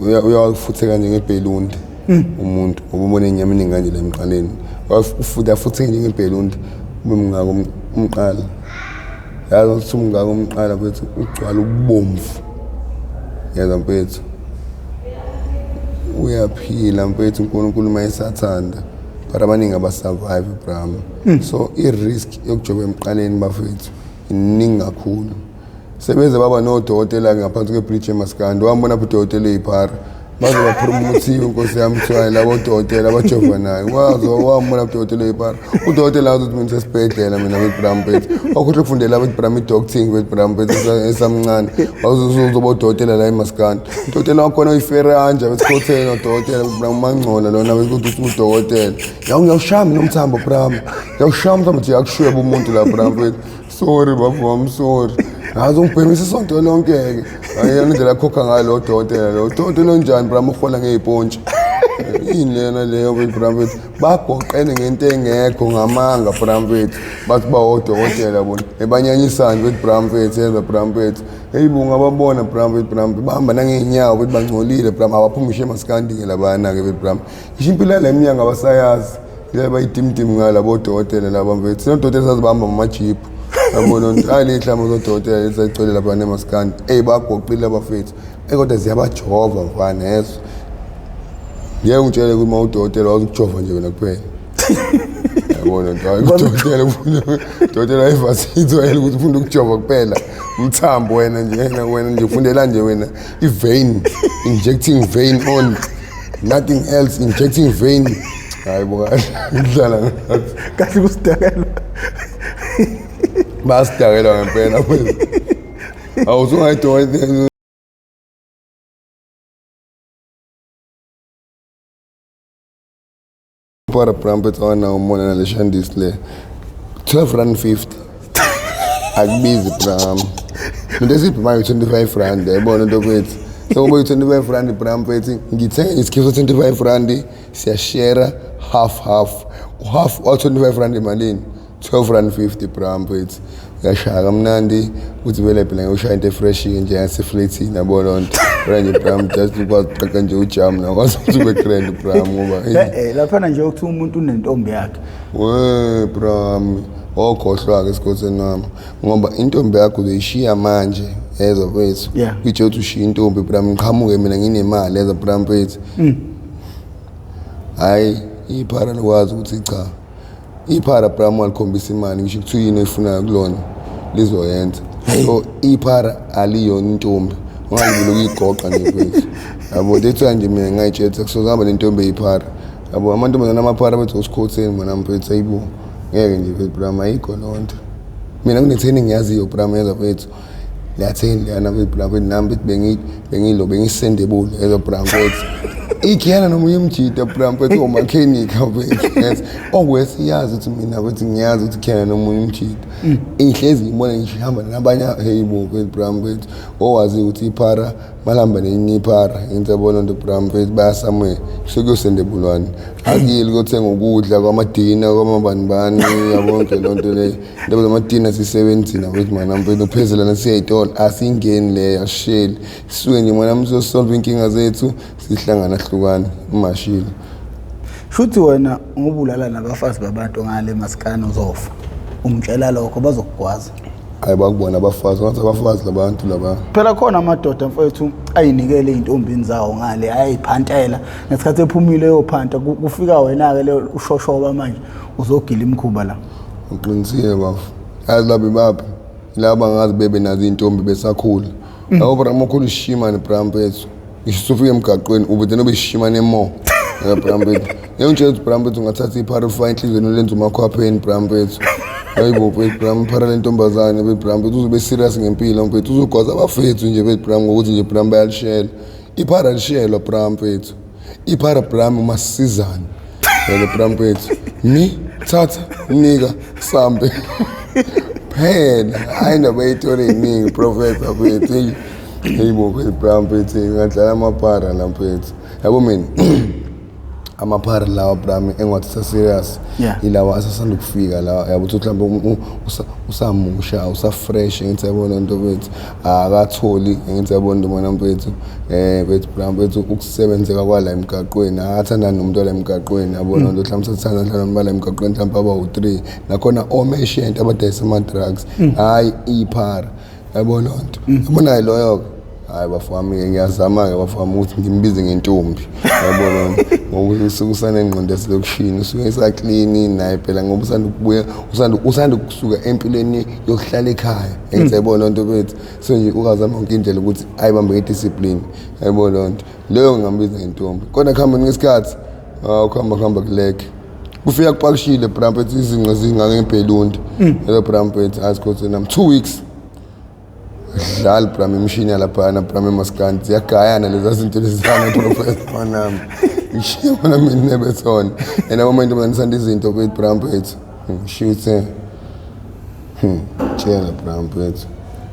Uyafutheka njengebhelundi umuntu ngoba ubona inyama eningi kanje la emqaleni. Uyafuthi afutheke njengebhelundi ube mngaka umqala. Yazi ukuthi umngaka umqala mfethu ugcwala ubomvu. Yazi mfethu. Uyaphila mfethu uNkulunkulu uma esathanda. But abaningi abasurvive bram. So i-risk yokujova emqaleni bafethu iningi kakhulu. Sebeze baba nodokotela ngaphansi kwebridge emaskandi. Wambona phi udokotela eyiphara. Baze bapromothiwe nkosi yami kuthiwa labo dokotela abajova naye. Waze wambona udokotela eyiphara. Udokotela wazi ukuthi mina sesibhedlela mina with bram mfethu. Wakhohlwa ukufundela with bram i-docting with bram mfethu esamncane. Waze uzoba udokotela la emaskandi. Udokotela wakhona uyiferanja besikhotheni udokotela with bram mangcola lona bekuthi udokotela. Yawu ngiyawushaya mina umthambo bram. Ngiyawushaya umthambo nje yakushweba umuntu la bram mfethu. Sorry bafo wami sorry. Ngaze ungibhemisa isonto lonke-ke. Ayona indlela akhokha ngayo lo dokotela lo. Dokotela onjani bram uhola ngey'pontshi. Yini lena leyo bram mfethu. Bagoqene ngento engekho ngamanga bram mfethu. Bathi bawodokotela bona. Ebanyanyisani bethi bram mfethu yenza bram mfethu. Hey bo ungababona bram mfethu bram mfethu. Bahamba nangey'nyawo bethi bangcolile bram abaphumi ngisho emaskandini labana-ke bethi bram. Ngisho impilo yale mnyango abasayazi. Ile bayidimdim ngayo labo dokotela laba mfethu. Sinodokotela sazibamba ngamajiphu. Yabona nto hayi ley'hlamba zodokotela esayicele lapha nemaskandi. Eyi bagoqile abafethu. Eyi kodwa ziyabajova mfana yezwa. Ngeke ungitshele ukuthi uma udokotela wazi ukujova nje wena kuphela. Yabona nto hayi udokotela ufuna udokotela ayivasithi wayela ukuthi ufunda ukujova kuphela. Umthambo wena nje wena wena nje ufundela nje wena i-vein injecting vein only. Nothing else injecting vein. Hayi bo kahle kudlala ngathi. Kahle kusidakelwa. Bayasidakelwa ngempela mfethu. Awusungayidokotela. Para bram mfethu awanawo umona nale shandisi le. 12 rand 50. Akubizi bram. Into esibhimayo 25 rand yayibona into kwethu. So kuba 25 rand bram mfethu ngithenga isikhiwo 25 rand siyashare half half. Half wa 25 rand emalini? 12 rand 50 bram mfethu. Uyashaya kamnandi uthi vele phela ngiyoshaya into efresh nje yaseflatini yabo loo nto. Phela nje bram just ukwazi uqaqa nje ujam nakwazi ukuthi ube grand bram ngoba Eh laphana nje ukuthi umuntu unentombi yakhe. We bram okhohlwa-ke esikhosini wami ngoba intombi yakho uzoyishiya manje yezwa mfethu. Uyitshela ukuthi ushiya intombi bram ngiqhamuke mina nginemali yezwa bram mfethu. Hhayi iphara likwazi ukuthi cha. Iphara bram walikhombisa imali ngisho kuthiwa yini oyifunayo kulona lizoyenza. So iphara aliyona intombi. Ungalibeli ukuyigoqa nje mfethu. Yabo that's why nje mina ngayitshela ukuthi kusohamba nentombi eyiphara. Yabo amantombazane amaphara bethi usikhotheni mina mfethu ayibo. Ngeke nje mfethu bram ayikho loo nto. Mina kunetheni engiyaziyo bram yezwa mfethu. Liyatheni leyana mfethu bram mfethu nami mfethu bengilo bengisendebule yezwa bram mfethu. Ikhiyana nomunye umjita bram mfethu omakhenika mfethu. Yes. Okwesiyazi ukuthi mina mfethu ngiyazi ukuthi khiyana nomunye umjita. Ihlezi ngibona ngisho ihamba nabanye hey bo mfethu bram mfethu. Owazi ukuthi iphara malihamba nenye iphara into yabona nto bram mfethu baya somewhere kusuke kuyosendebulwane. Akuyeli kuyothenga ukudla kwamadina kwamabani bani yabonke loo nto leyo. Into zamadina sisebenzile mfethu mana mfethu phezelana siyayithola asingeni leyo asisheli. Sisuke nje mana mfethu solve inkinga zethu sihlangana hlukane umashile. Shuthi wena ngobulala nabafazi babantu ngale maskani uzofa. Umtshela lokho bazokugwaza. Hayi bakubona abafazi ngathi abafazi labantu laba. Phela khona amadoda mfethu ayinikele izintombini zawo ngale ayiphantela ngesikhathi ephumile eyophanta kufika wena ke le ushoshoba manje uzogila imikhuba la. Uqinisile bafo. Yazi labi baphi laba ngazi bebe nazo intombi besakhula. Yabo bra ukhulu ishimane bra mfethu. Ngisho usufika emgaqweni ube nobe ishimane mo. Ya bra mfethu. Ngiyongitshela ukuthi bra mfethu ungathatha iphara ufake enhliziyweni lenza umakhwapheni bra mfethu. Hayibo mfethu bra iphara lentombazane mfethu bra mfethu uzobe serious ngempilo mfethu uzogwaza abafethu nje mfethu bra ngokuthi nje bra bayalishela. Iphara lishelwa bra mfethu. Iphara bra umasizane. Yebo bra mfethu. Mi thatha nika sambe. Phela hayi indaba yeyitori ey'ningi professor mfethu. Hey bo mfethu bra mfethu ngadlala amapara la mfethu. Yabo mina Amaphara lawa, brami, engiwathatha serious ilawa asasanda ukufika la, yabo, ukuthi mhlawumbe usamusha, usafresh, ngithi yabona nto bethu, akatholi, ngithi yabona nto mona mfethu, bethu bra mfethu, ukusebenzeka kwala emgaqweni, akathandani nomuntu wala emgaqweni, yabona nto, mhlawumbe sathanda mhlawumbe bala emgaqweni mhlawumbe abawu-3 nakhona omeshent abadayisa ama-drugs, hhayi iphara, yabo loo nto, yabona loyo-ke. Hayi bafowami-ke, ngiyazama-ke bafowami ukuthi ngimbize ngentombi, yabo loo nto, ngoba usuke usanengqondo yaselokishini, usuke esaklini naye phela, ngoba usanda ukubuya, usanda kusuka empilweni yokuhlala ekhaya, engithi yabo loo nto bethu. So nje ukazama yonke indlela ukuthi ayibambe ngediscipline, yabo loo nto leyo, ngingambiza ngentombi. Kodwa kuhamba ngesikhathi, ukuhamba kuhamba kuleke kufika kupakishile brampet, izinqa zingangebhelundi lelo brampet, asikhothi nami 2 weeks dlali bram, imishini yalaphana bram, emaskandi ziyagayana leza zinto lezana, professor manami, ngishiye bona mina nebethona and abamantombazane nisanda izinto bethu bram bethu, ngishiye uthe tshela bram bethu.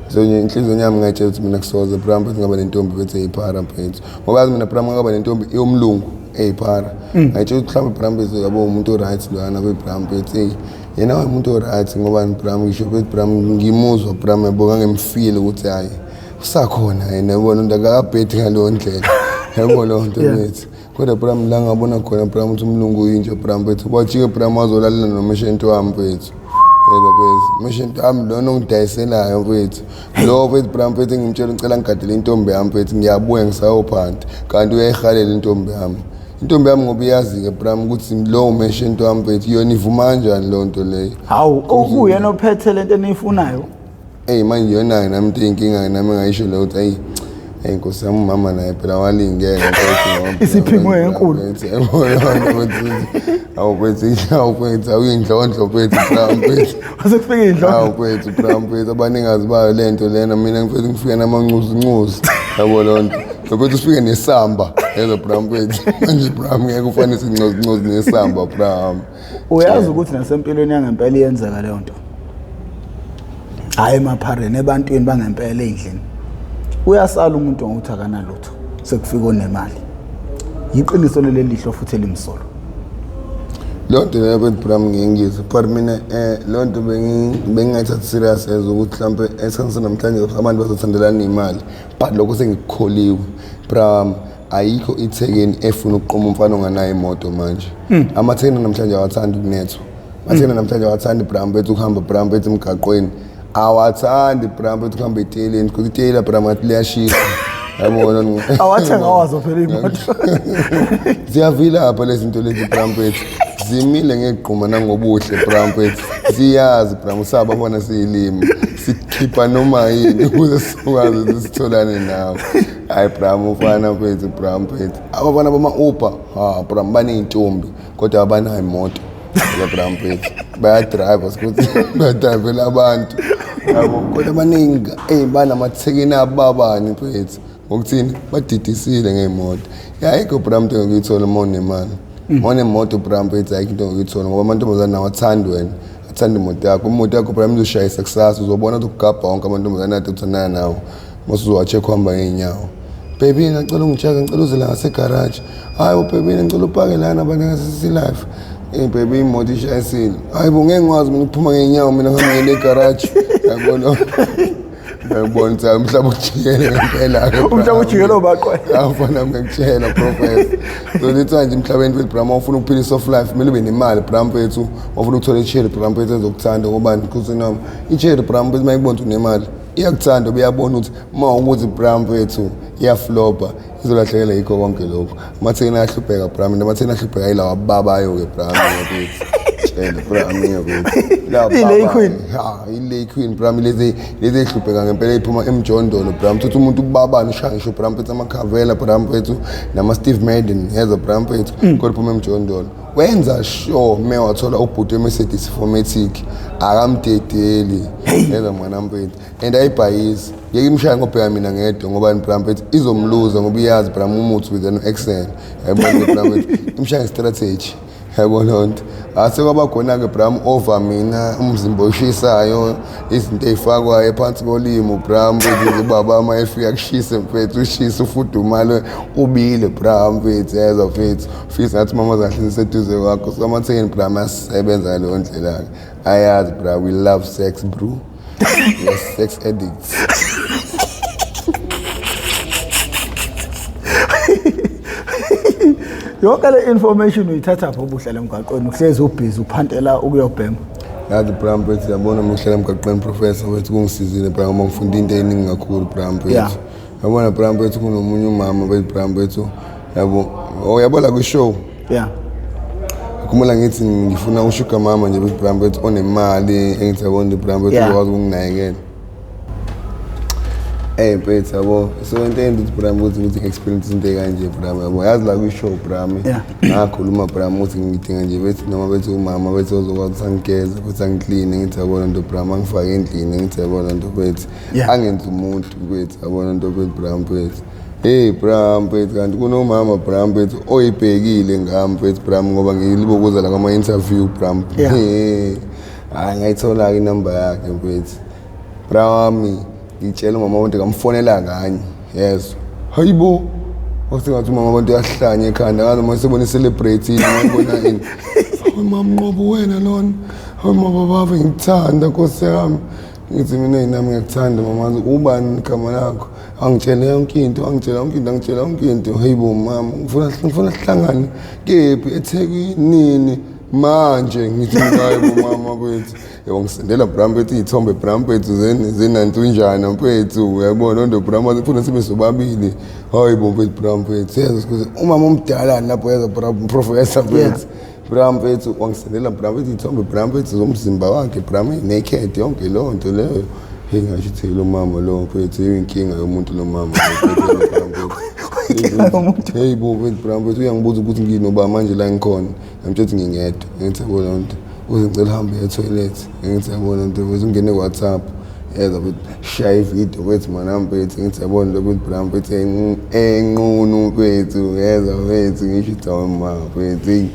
So nje inhliziyo yami ngayitshela ukuthi mina kusoze bram bethu ngaba nentombi bethu eyiphara mfethu, ngoba yazi mina bram ngaba nentombi yomlungu eyiphara, ngayitshela ukuthi mhlawumbe bram bethu yabo umuntu o-right loyana be-bram bethu, eyi yena umuntu o-right, ngoba bram ngisho bethi bram ngimuzwa bram, yabo, ngangimfile ukuthi hhayi usakhona yena, yabona nto, akakabhedi ngaleyo ndlela, yabo leyo nto bethu. Kodwa bram la ngabona khona bram ukuthi umlungu uyinja bram bethu, wajike bram wazolalela nomeshenti wami mfethu, yebo mfethu, umeshenti wami lona ongidayiselayo mfethu, lo mfethu bram mfethu, engimtshela ngicela ngigadele intombi yami mfethu, ngiyabuya ngisayophanda, kanti uyayihalela intombi yami, intombi yami, ngoba iyazi-ke bram ukuthi lo umeshenti wami mfethu, yona ivuma kanjani leyo nto leyo? Hawu, okuyena ophethe lento eniyifunayo. Eyi manje yona-ke nami into eyinkinga-ke nami engayisho leyo ukuthi eyi eyi nkosi yami, umama naye phela walingeka mfethu, ngoba Isiphimo enkulu. Awu mfethu, awu mfethu, awuyindlondlo mfethu bra mfethu. Wase kufika indlondlo. Awu mfethu bra mfethu, abaningazi bayo le nto lena, mina mfethu ngifike namancuzincuzi, yabo leyo nto, mfethu ufike nesamba yezo bra mfethu, manje bra ngeke ufanise incuzincuzi nesamba bra. Uyazi ukuthi nasempilweni yangempela iyenzeka leyo nto, hhayi emaphareni, ebantwini bangempela ey'ndlini, uyasala umuntu ngokuthi akanalutho, sekufika onemali. Yiqiniso leli lihlo futhi elimsolo. Leyo nto leyo mfethu bra ngiyengizwe, but mina leyo nto bengingayithathi serious as ukuthi mhlampe esikhathini sanamhlanje abantu bazothandelana imali, but lokho sengikukholiwe bra, ayikho ithekeni efuna ukuqoma umfana onganayo imoto manje. Amathekeni namhlanje awathandi ukunethwa, amathekeni namhlanje awathandi bra mfethu ukuhamba bra mfethu emgaqweni, awathandi bra mfethu ukuhamba eteyileni, because iteyila bra ngathi liyashisa, yabona. Awathenga wazo phela iy'moto. Ziyavilapha lezi zinto lezi bra mfethu, zimile ngegquma nangobuhle bra mfethu, siyazi bra, usaba bona siyilima sikhipha noma yini ukuze sikwazi ukuthi sitholane nawe. Hayi bra, umfana mfethu bra mfethu, abafana bama-Uber ha bra baney'ntombi kodwa abanayo imoto la bra mfethu, bayadrayiva sikuthi bayadrayivela abantu yabo, kodwa abaningi eyi banamathekeni ababani mfethu, ngokuthini badidisile ngey'moto. Ayikho bra into engikuyithola uma unemali, uma unemoto bra mfethu, ayikho into engikuyithola, ngoba amantombazane nawo athandi wena, athanda imoto yakho. Imoto yakho bra izoshayisa kusasa, uzobona ukuthi ukugabha wonke amantombazane ade uthandana nawo, mase uzowa-check uhamba ngey'nyawo. Baby, ngicela ungi-check, ngicela uze la ngasegaraji. Hayi bo baby, ngicela upake lana abantu ngasisi life. Eh baby, imoto ishayisile. Hayi bo, ngeke ngikwazi mina ukuphuma ngey'nyawo, mina ngihambe ngele egaraji, yabona. Ngiyabona ukuthi hayi, umhlaba ujikele ngempela-ke. Umhlaba ujikele obaqwele. Awufana ngikutshela professor. So lithiwa nje emhlabeni mfethu bra, uma ufuna ukuphila i-soft life kumele ube nemali bra mfethu, ufuna ukuthola i-cherry bra mfethu ezokuthanda, ngobani kuthi noma i-cherry bra mfethu uma ikubona ukuthi unemali iyakuthanda, uyabona ukuthi uma ukuthi bra mfethu iyaflopa izolahlekelwa yikho konke lokho. Amathekeni ayahlupheka bra mina, amathekeni ahlupheka yilawa ababayo-ke bra mfethu. Tshela bra mfethu. Lawa I-Lay Queen. Ha, i-Lay Queen bra, lezi lezi ehlupheka ngempela iphuma emjondolo bra, mthuthi umuntu ubabani ushaya ngisho bra mfethu amakhavela bra mfethu nama-Steve Madden yeza bra mfethu, kodwa iphuma emjondolo. Wenza sure me wathola ubhuti we-Mercedes 4MATIC, akamdedeli yeza mwana mfethu, and ayibhayisi ngeke imshaye ngobheka mina ngedwa, ngoba bra mfethu izomluza, ngoba iyazi bra umuthi with no accent, yayibona bra mfethu, imshaya nge-strategy. Yabo lonto. Ase kwaba khona-ke bram over mina umzimba oshisayo, izinto ey'fakwayo phansi kolimo bram mfethu, ubaba uma efika kushise mfethu, ushise ufudumale ubile bram mfethu, yezwa mfethu, ufisa ngathi mama zahlezi seduze kwakho. So amathekeni bram asebenza ngaleyo ndlela-ke. Ayazi bra, we love sex bro, we are sex addicts. Yonke le information uyithatha phi ubuhlala emgwaqweni, uhlezi ubhizi uphantela ukuyobhema? Yazi bra mfethu, yabona uma uhlala emgwaqweni professor wethu, kungisizile bra ngoba ngifunda into eningi kakhulu bra mfethu. Yabona bra mfethu, kunomunye umama bethu bra mfethu, yabo, oh yabo la kwi-show. Khumbula ngithi ngifuna u-sugar mama nje bethu bra mfethu onemali, engithi yabona nje bra mfethu uzokwazi ukunginakekela. Eh mfethu yabo, so into eyenza ukuthi bra mfethu ngithi ngi-experience izinto ey'kanje bra, yabo, yazi la kwi-show bra ngakhuluma bra ukuthi ngidinga nje bethi noma bethi umama bethi ozokwazi ukuthi angigeze futhi angikline, ngithi yabona nto bra, angifake endlini, ngithi yabona nto bethi angenzi umuntu mfethu, yabona nto bethi bra mfethu. Hey bra mfethu, kanti kunomama bra mfethu oyibhekile ngami mfethu bra, ngoba ngilibokuza la kwama-interview bra. Hhayi ngayithola-ke inamba yakhe mfethu bra wami, ngitshela umama abantu ngamfonela kanye, yezwa, hayibo, wasengathi umama abantu uyahlanya ekhanda ngazi uma sebona i-celebrate noma ibona ini. Hawu mama Nqobo, wena lona, hawu mama baba ngikuthanda nkosi yami. Ngithi mina nami ngiyakuthanda mama. Ubani igama lakho? Angitshele yonke into, angitshela yonke into, angitshela yonke into. Hey bo mama, ngifuna sihlangane kephi, eThekwini nini manje? Ngithi hayi bo mama kwethu, yabo, ngisendela bra mfethu iy'thombe bra mfethu zenantunjana mfethu, uyabona nto bra mfethu, funa sibe sobabili. Hayi bo mfethu bra mfethu, yezwa ukuthi umama omdala lapho, yezwa bra professor mfethu bra mfethu, wangisendela bra mfethu iy'thombe bra mfethu zomzimba wakhe bra, naked, yonke leyo nto leyo. Hey ngasho ukuthi lo mama lo mfethu inkinga yomuntu lo mama lo mfethu. Inkinga yomuntu. Hey bo mfethu bra mfethu, uyangibuza ukuthi nginoba manje la ngikhona, ngimtshela ukuthi ngingedwa, ngithi yabona nto, uze ngicela uhambe e-toilet, ngithi yabona nto mfethu, ungene ku-WhatsApp, yeza mfethu, shaya ividiyo mfethu mana mfethu, ngithi yabona nto mfethu bra mfethu, enqunu mfethu, yeza mfethu, ngisho ukuthi awe ma mfethu, eyi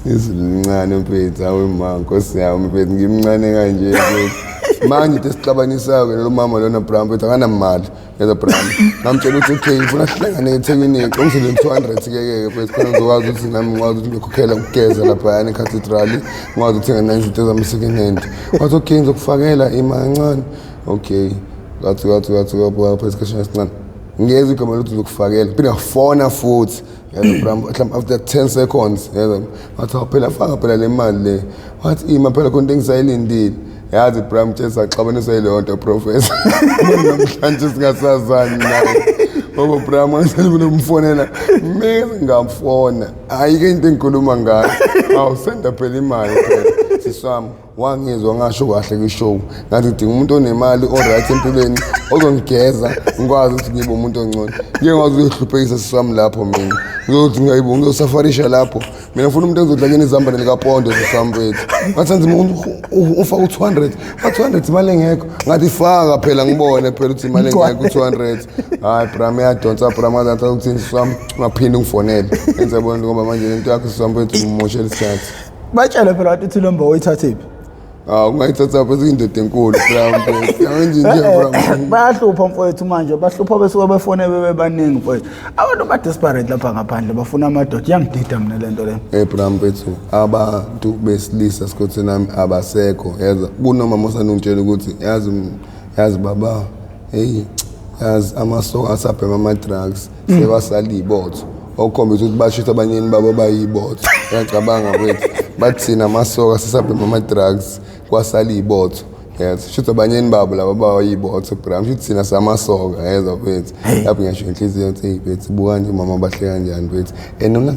izulu lincane mfethu, awe ma nkosi yami mfethu, ngimncane kanje mfethu. Manje into esixabanisayo-ke lo mama lona bra mfethu akanamali, yeza bra, ngamtshela ukuthi okay ngifuna sihlangane eThekwini, ngizole 200 ke mfethu, khona ngizokwazi ukuthi nami ngikwazi ukuthi ngiyokhokhela ukugeza laphayana eCathedral, ngikwazi ukuthenga nezinto zami second hand. Wathi okay ngizokufakela imali kancane. Okay, ngathi ngathi ngathi kwapha isikhashana esincane ngiyezwa igama lokuthi ngizokufakela, phinde ngafona futhi, yeza bra, mhlawumbe after 10 seconds, yeza, wathi awu phela faka phela le mali le. Wathi ima phela khona into engisayilindile. Yazi bra mtshela saxabaniswa yileyo nto professor, namhlanje singasazani naye ngoba bra ngisemfonela mese ngamfona, ayike into engikhuluma ngayo, awusenda phela imali phela siswami. Wangizwa ngasho kahle kwi-show ngathi ngidinga umuntu onemali o-right empilweni ozongigeza ngikwazi ukuthi ngibe umuntu ongcono, ngike ngikwazi ukuyohluphekisa siswami lapho mina ngizothi ngayibo ngizosafarisha lapho mina, ngifuna umuntu engizodla kuyena izambane likapondo siswami mfethu. Ngathi nzima ufaka u-200, u-200 imali engekho, ngathi faka phela ngibone phela ukuthi imali engekho u-200. Hayi bram iyadonsa bram, ngathi ukuthini siswami, ungaphinde ungifonele, enze bona ngoba manje lento yakho siswami mfethu ngimoshela isikhathi. Batshele phela wathi lomba oyithathephi. Ah, ungayithatha phansi indoda enkulu bram mfethu, yanje nje bram. Bayahlupha mfowethu manje, bahlupha besuke befone bebe baningi mfowethu. Abantu ba-desperate lapha ngaphandle bafuna amadoda, iyangidida mina le nto le. Eh bram mfethu, abantu besilisa sikhotheni nami abasekho, yeza kunomama osandungitshela ukuthi yazi yazi baba, hey yazi amasoka asabhema ama-drugs sebasala iy'botho, okukhombisa ukuthi basho ukuthi abanyeni babo bayibotho. Uyacabanga mfethu, bathi thina amasoka sisabhema ama-drugs kwasala iy'botho, yes, shuthi abanyeni babo laba bayibotho bram, shuthi thina samasoka, yezwa mfethu. Lapho ngiyasho inhliziyo ukuthi hey mfethu, buka nje umama bahle kanjani mfethu, and noma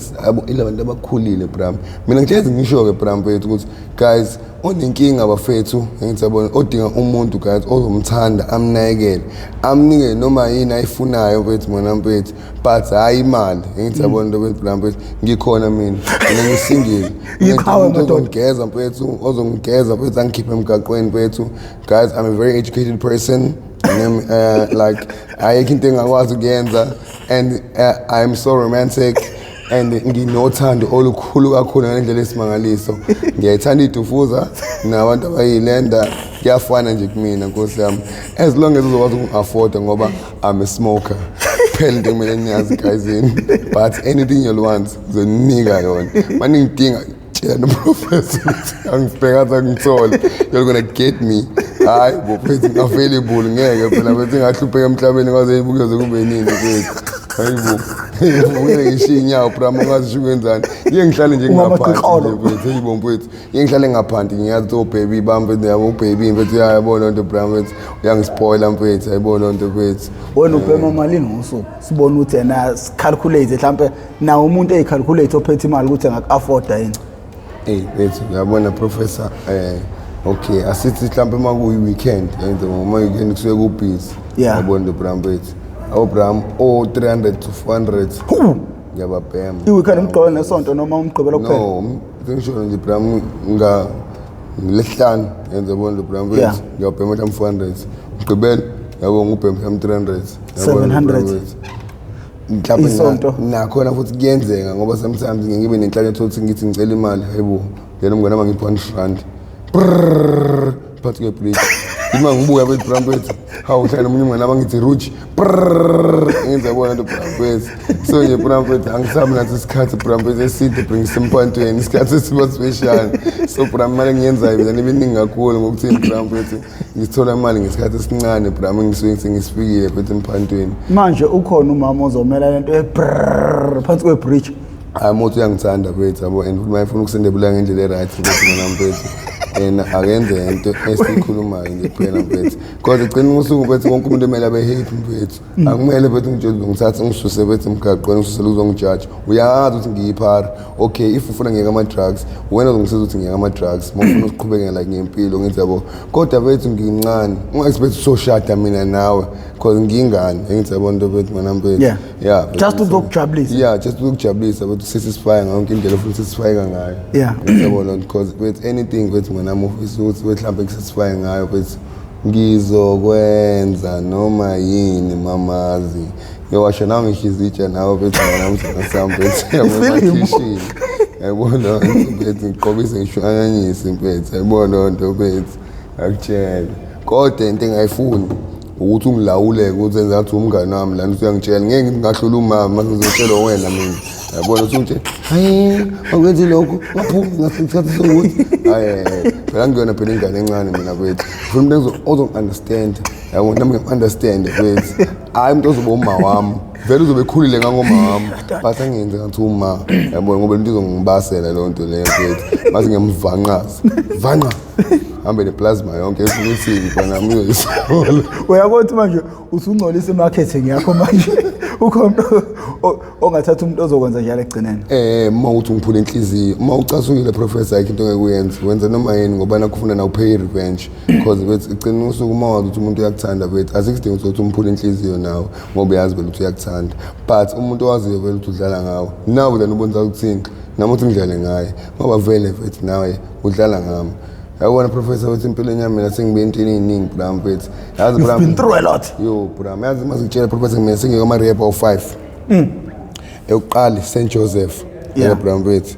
ila bantu abakhulile bram, mina ngihlezi ngisho-ke bram mfethu ukuthi guys onenkinga bafethu, ngithi yabona odinga umuntu guys ozomthanda amnakekele amnike noma yini ayifunayo mfethu mona mfethu, but hhayi imali, ngithi yabona into mfethu bram mfethu, ngikhona mina, mina ngisingile. Iqhawe, umuntu madoda. Ozongigeza mfethu, ozongigeza mfethu, angikhiphe emgaqweni mfethu. Guys, I'm a very educated person. And, like ayikho into engakwazi ukuyenza and I'm so romantic. And nginothando olukhulu kakhulu ngalendlela esimangaliso. Ngiyayithanda idufuza nabantu abayilenda, kuyafana nje kumina, nkosi yami, as long as uzokwazi ukungi-afforda, ngoba I'm a smoker phela. Into ekumele niyazi, guys, but anything you'll want, ngizonika yona. Maningidinga, tshela noprofessor ukuthi angibheka athi angithole, you're gonna get me. Hayi bo mfethu, ngi-available. Ngeke phela mfethu ngahlupheka emhlabeni kwaze ibukuyoze kube nini, mfethu? Hayi bo, ngivukele ngishiye inyawo, bram, ungazi sho ukwenzani. Ngike ngihlale nje ngingaphansi Ungamagqikolo. nje, mfethu. Hey bo mfethu, ngike ngihlale ngaphansi, ngiyazi ukuthi obaby bami, mfethu, yabo, ubaby, mfethu, uyayabona nto, bram, mfethu, uyangispoila, mfethu, ayibona nto, mfethu. Wena ubhema malini ngosuku? Sibone ukuthi yena sicalculate, mhlampe nawo umuntu eyicalculate ophethe imali ukuthi angaku-afforda yini. Hey mfethu, uyabona professor, okay, asithi mhlawumbe uma kuyi weekend, yenze ngoma weekend kusuke ku busy. Yabona nto, bram, mfethu, awu bram, o 300 to 400 ngiyababhema. I-weekend, umgqibelo nesonto noma umgqibelo kuphela? No, sengisho nje, bram, nga ngilesihlanu, yenze bona nto, bram, mfethu, ngiyabhema mhlawumbe 400. Mgqibelo, yabo, ngubhema mhlawumbe 300. Yabona nto, bram, 700. mfethu. Mhlawumbe Isonto. Nakhona futhi kuyenzeka, ngoba sometimes ngike ngibe nenhlanhla ukuthi ngithi ngicela imali, hayibo, ngena umngane wami ngiphi R1 brrrr phakathi kwebridge. Uma ngibuya bethi, bram, mfethu, hawu, uhlala nomunye umngane wami, ngithi ruch brrrr, ngenza bona nto, bram, mfethu. So nje, bram, mfethu, angisabi nathi isikhathi, bram, mfethu, eside, bring semphantweni isikhathi esiba special. So bram, imali engiyenzayo mina ibe iningi kakhulu ngokuthini, bram, mfethu, ngithola imali ngesikhathi esincane, bram, ngisuke sengisifikile, mfethu, emphantweni. Manje ukhona umama ozomela lento ye-brrr phansi kwe-bridge? Hayi, umuntu uyangithanda, mfethu, yabo, and futhi uma efuna ukusendebula ngendlela e-right, mfethu, mina, mfethu, yena akenze into esiyikhulumayo nje kuphela, mfethu, kodwa egcina usuku, mfethu, wonke umuntu emele abe happy, mfethu. Akumele, mfethu, ngitshela ngithathe ngisuse, mfethu, emgaqweni, ngisusele uzongijaja. Uyazi ukuthi ngiyiphara. Okay, if ufuna ngiyeke ama-drugs, wena uzongisiza ukuthi ngiyeke ama-drugs. Uma ufuna ukuqhubeka like ngempilo, ngithi yabo, kodwa mfethu, ngincane, unga-expect soshada mina nawe because ngiyingane, ngithi yabo nto, mfethu, mina, mfethu. Yeah, mfethu. Just uzokujabulisa. Yeah, just ukujabulisa, but usatisfy ngayo yonke indlela ofuna usatisfy ngayo. Yabona, because with anything, with mina ufisa ukuthi mhlawumbe ngisatisfy ngayo, but ngizokwenza noma yini, mamazi. Ngiyowasha nawe ngisho izitsha nawe, bethi mina mzana sami, bethi yabo, Ifilimu. emakhishini, yabona nto, bethi ngiqobise ngisho anyanyise, mfethu, yabona nto, bethi akutshela. Kodwa into engayifuni ukuthi ungilawuleke, ukuthi enza ngathi umngane wami lana, usuyangitshela, ngeke ngithi ngahlula umama mase ngizotshela wena mina, yabona, usungitshela, hayi, akwenzi lokhu, ngaphumi ngasikhathi sokuthi, hayi phela, ngiyona phela ingane encane mina, bethu. Ngifuna umuntu ozongi-understand, yabo, nami ngiyam-understand, bethu. Hhayi, umuntu ozoba uma wami vele uzobe ekhulile ngangoma wami, but angenzi ngathi uma, yabo, ngoba lento izongibasela leyo nto leyo, mfethu, mase ngiyamvanqaza vanqa, hambe neplasma yonke efukuthini khona uyoyisola. Uyabona ukuthi manje usungcolisa i-marketing yakho. Manje ukhona umuntu ongathatha umuntu ozokwenza njalo ekugcineni? Uma uthi ungiphula inhliziyo, uma ucasukile, professor, ayikho into ongeke uyenze, wenza noma yini, ngoba nakufuna na upay revenge, because bethi igcina usuku uma wazi ukuthi umuntu uyakuthanda, bethi asikho isidingo sokuthi umphule inhliziyo nawe, ngoba uyazi vele ukuthi uyakuthanda. But umuntu owaziyo vele ukuthi udlala ngawe nawe, lena ubonisa ukuthini nami uthi ngidlale ngaye, ngoba vele mfethu nawe udlala ngami. Yabona, professor, ukuthi empilweni yami mina sengibe entweni ey'ningi, bra, mfethu, yazi, You've bra. been through a lot. Yo bra, yazi, uma ngikutshela, professor, mina sengike ama-rehab awu-5. Eyokuqala St Joseph, yeah, mfethu.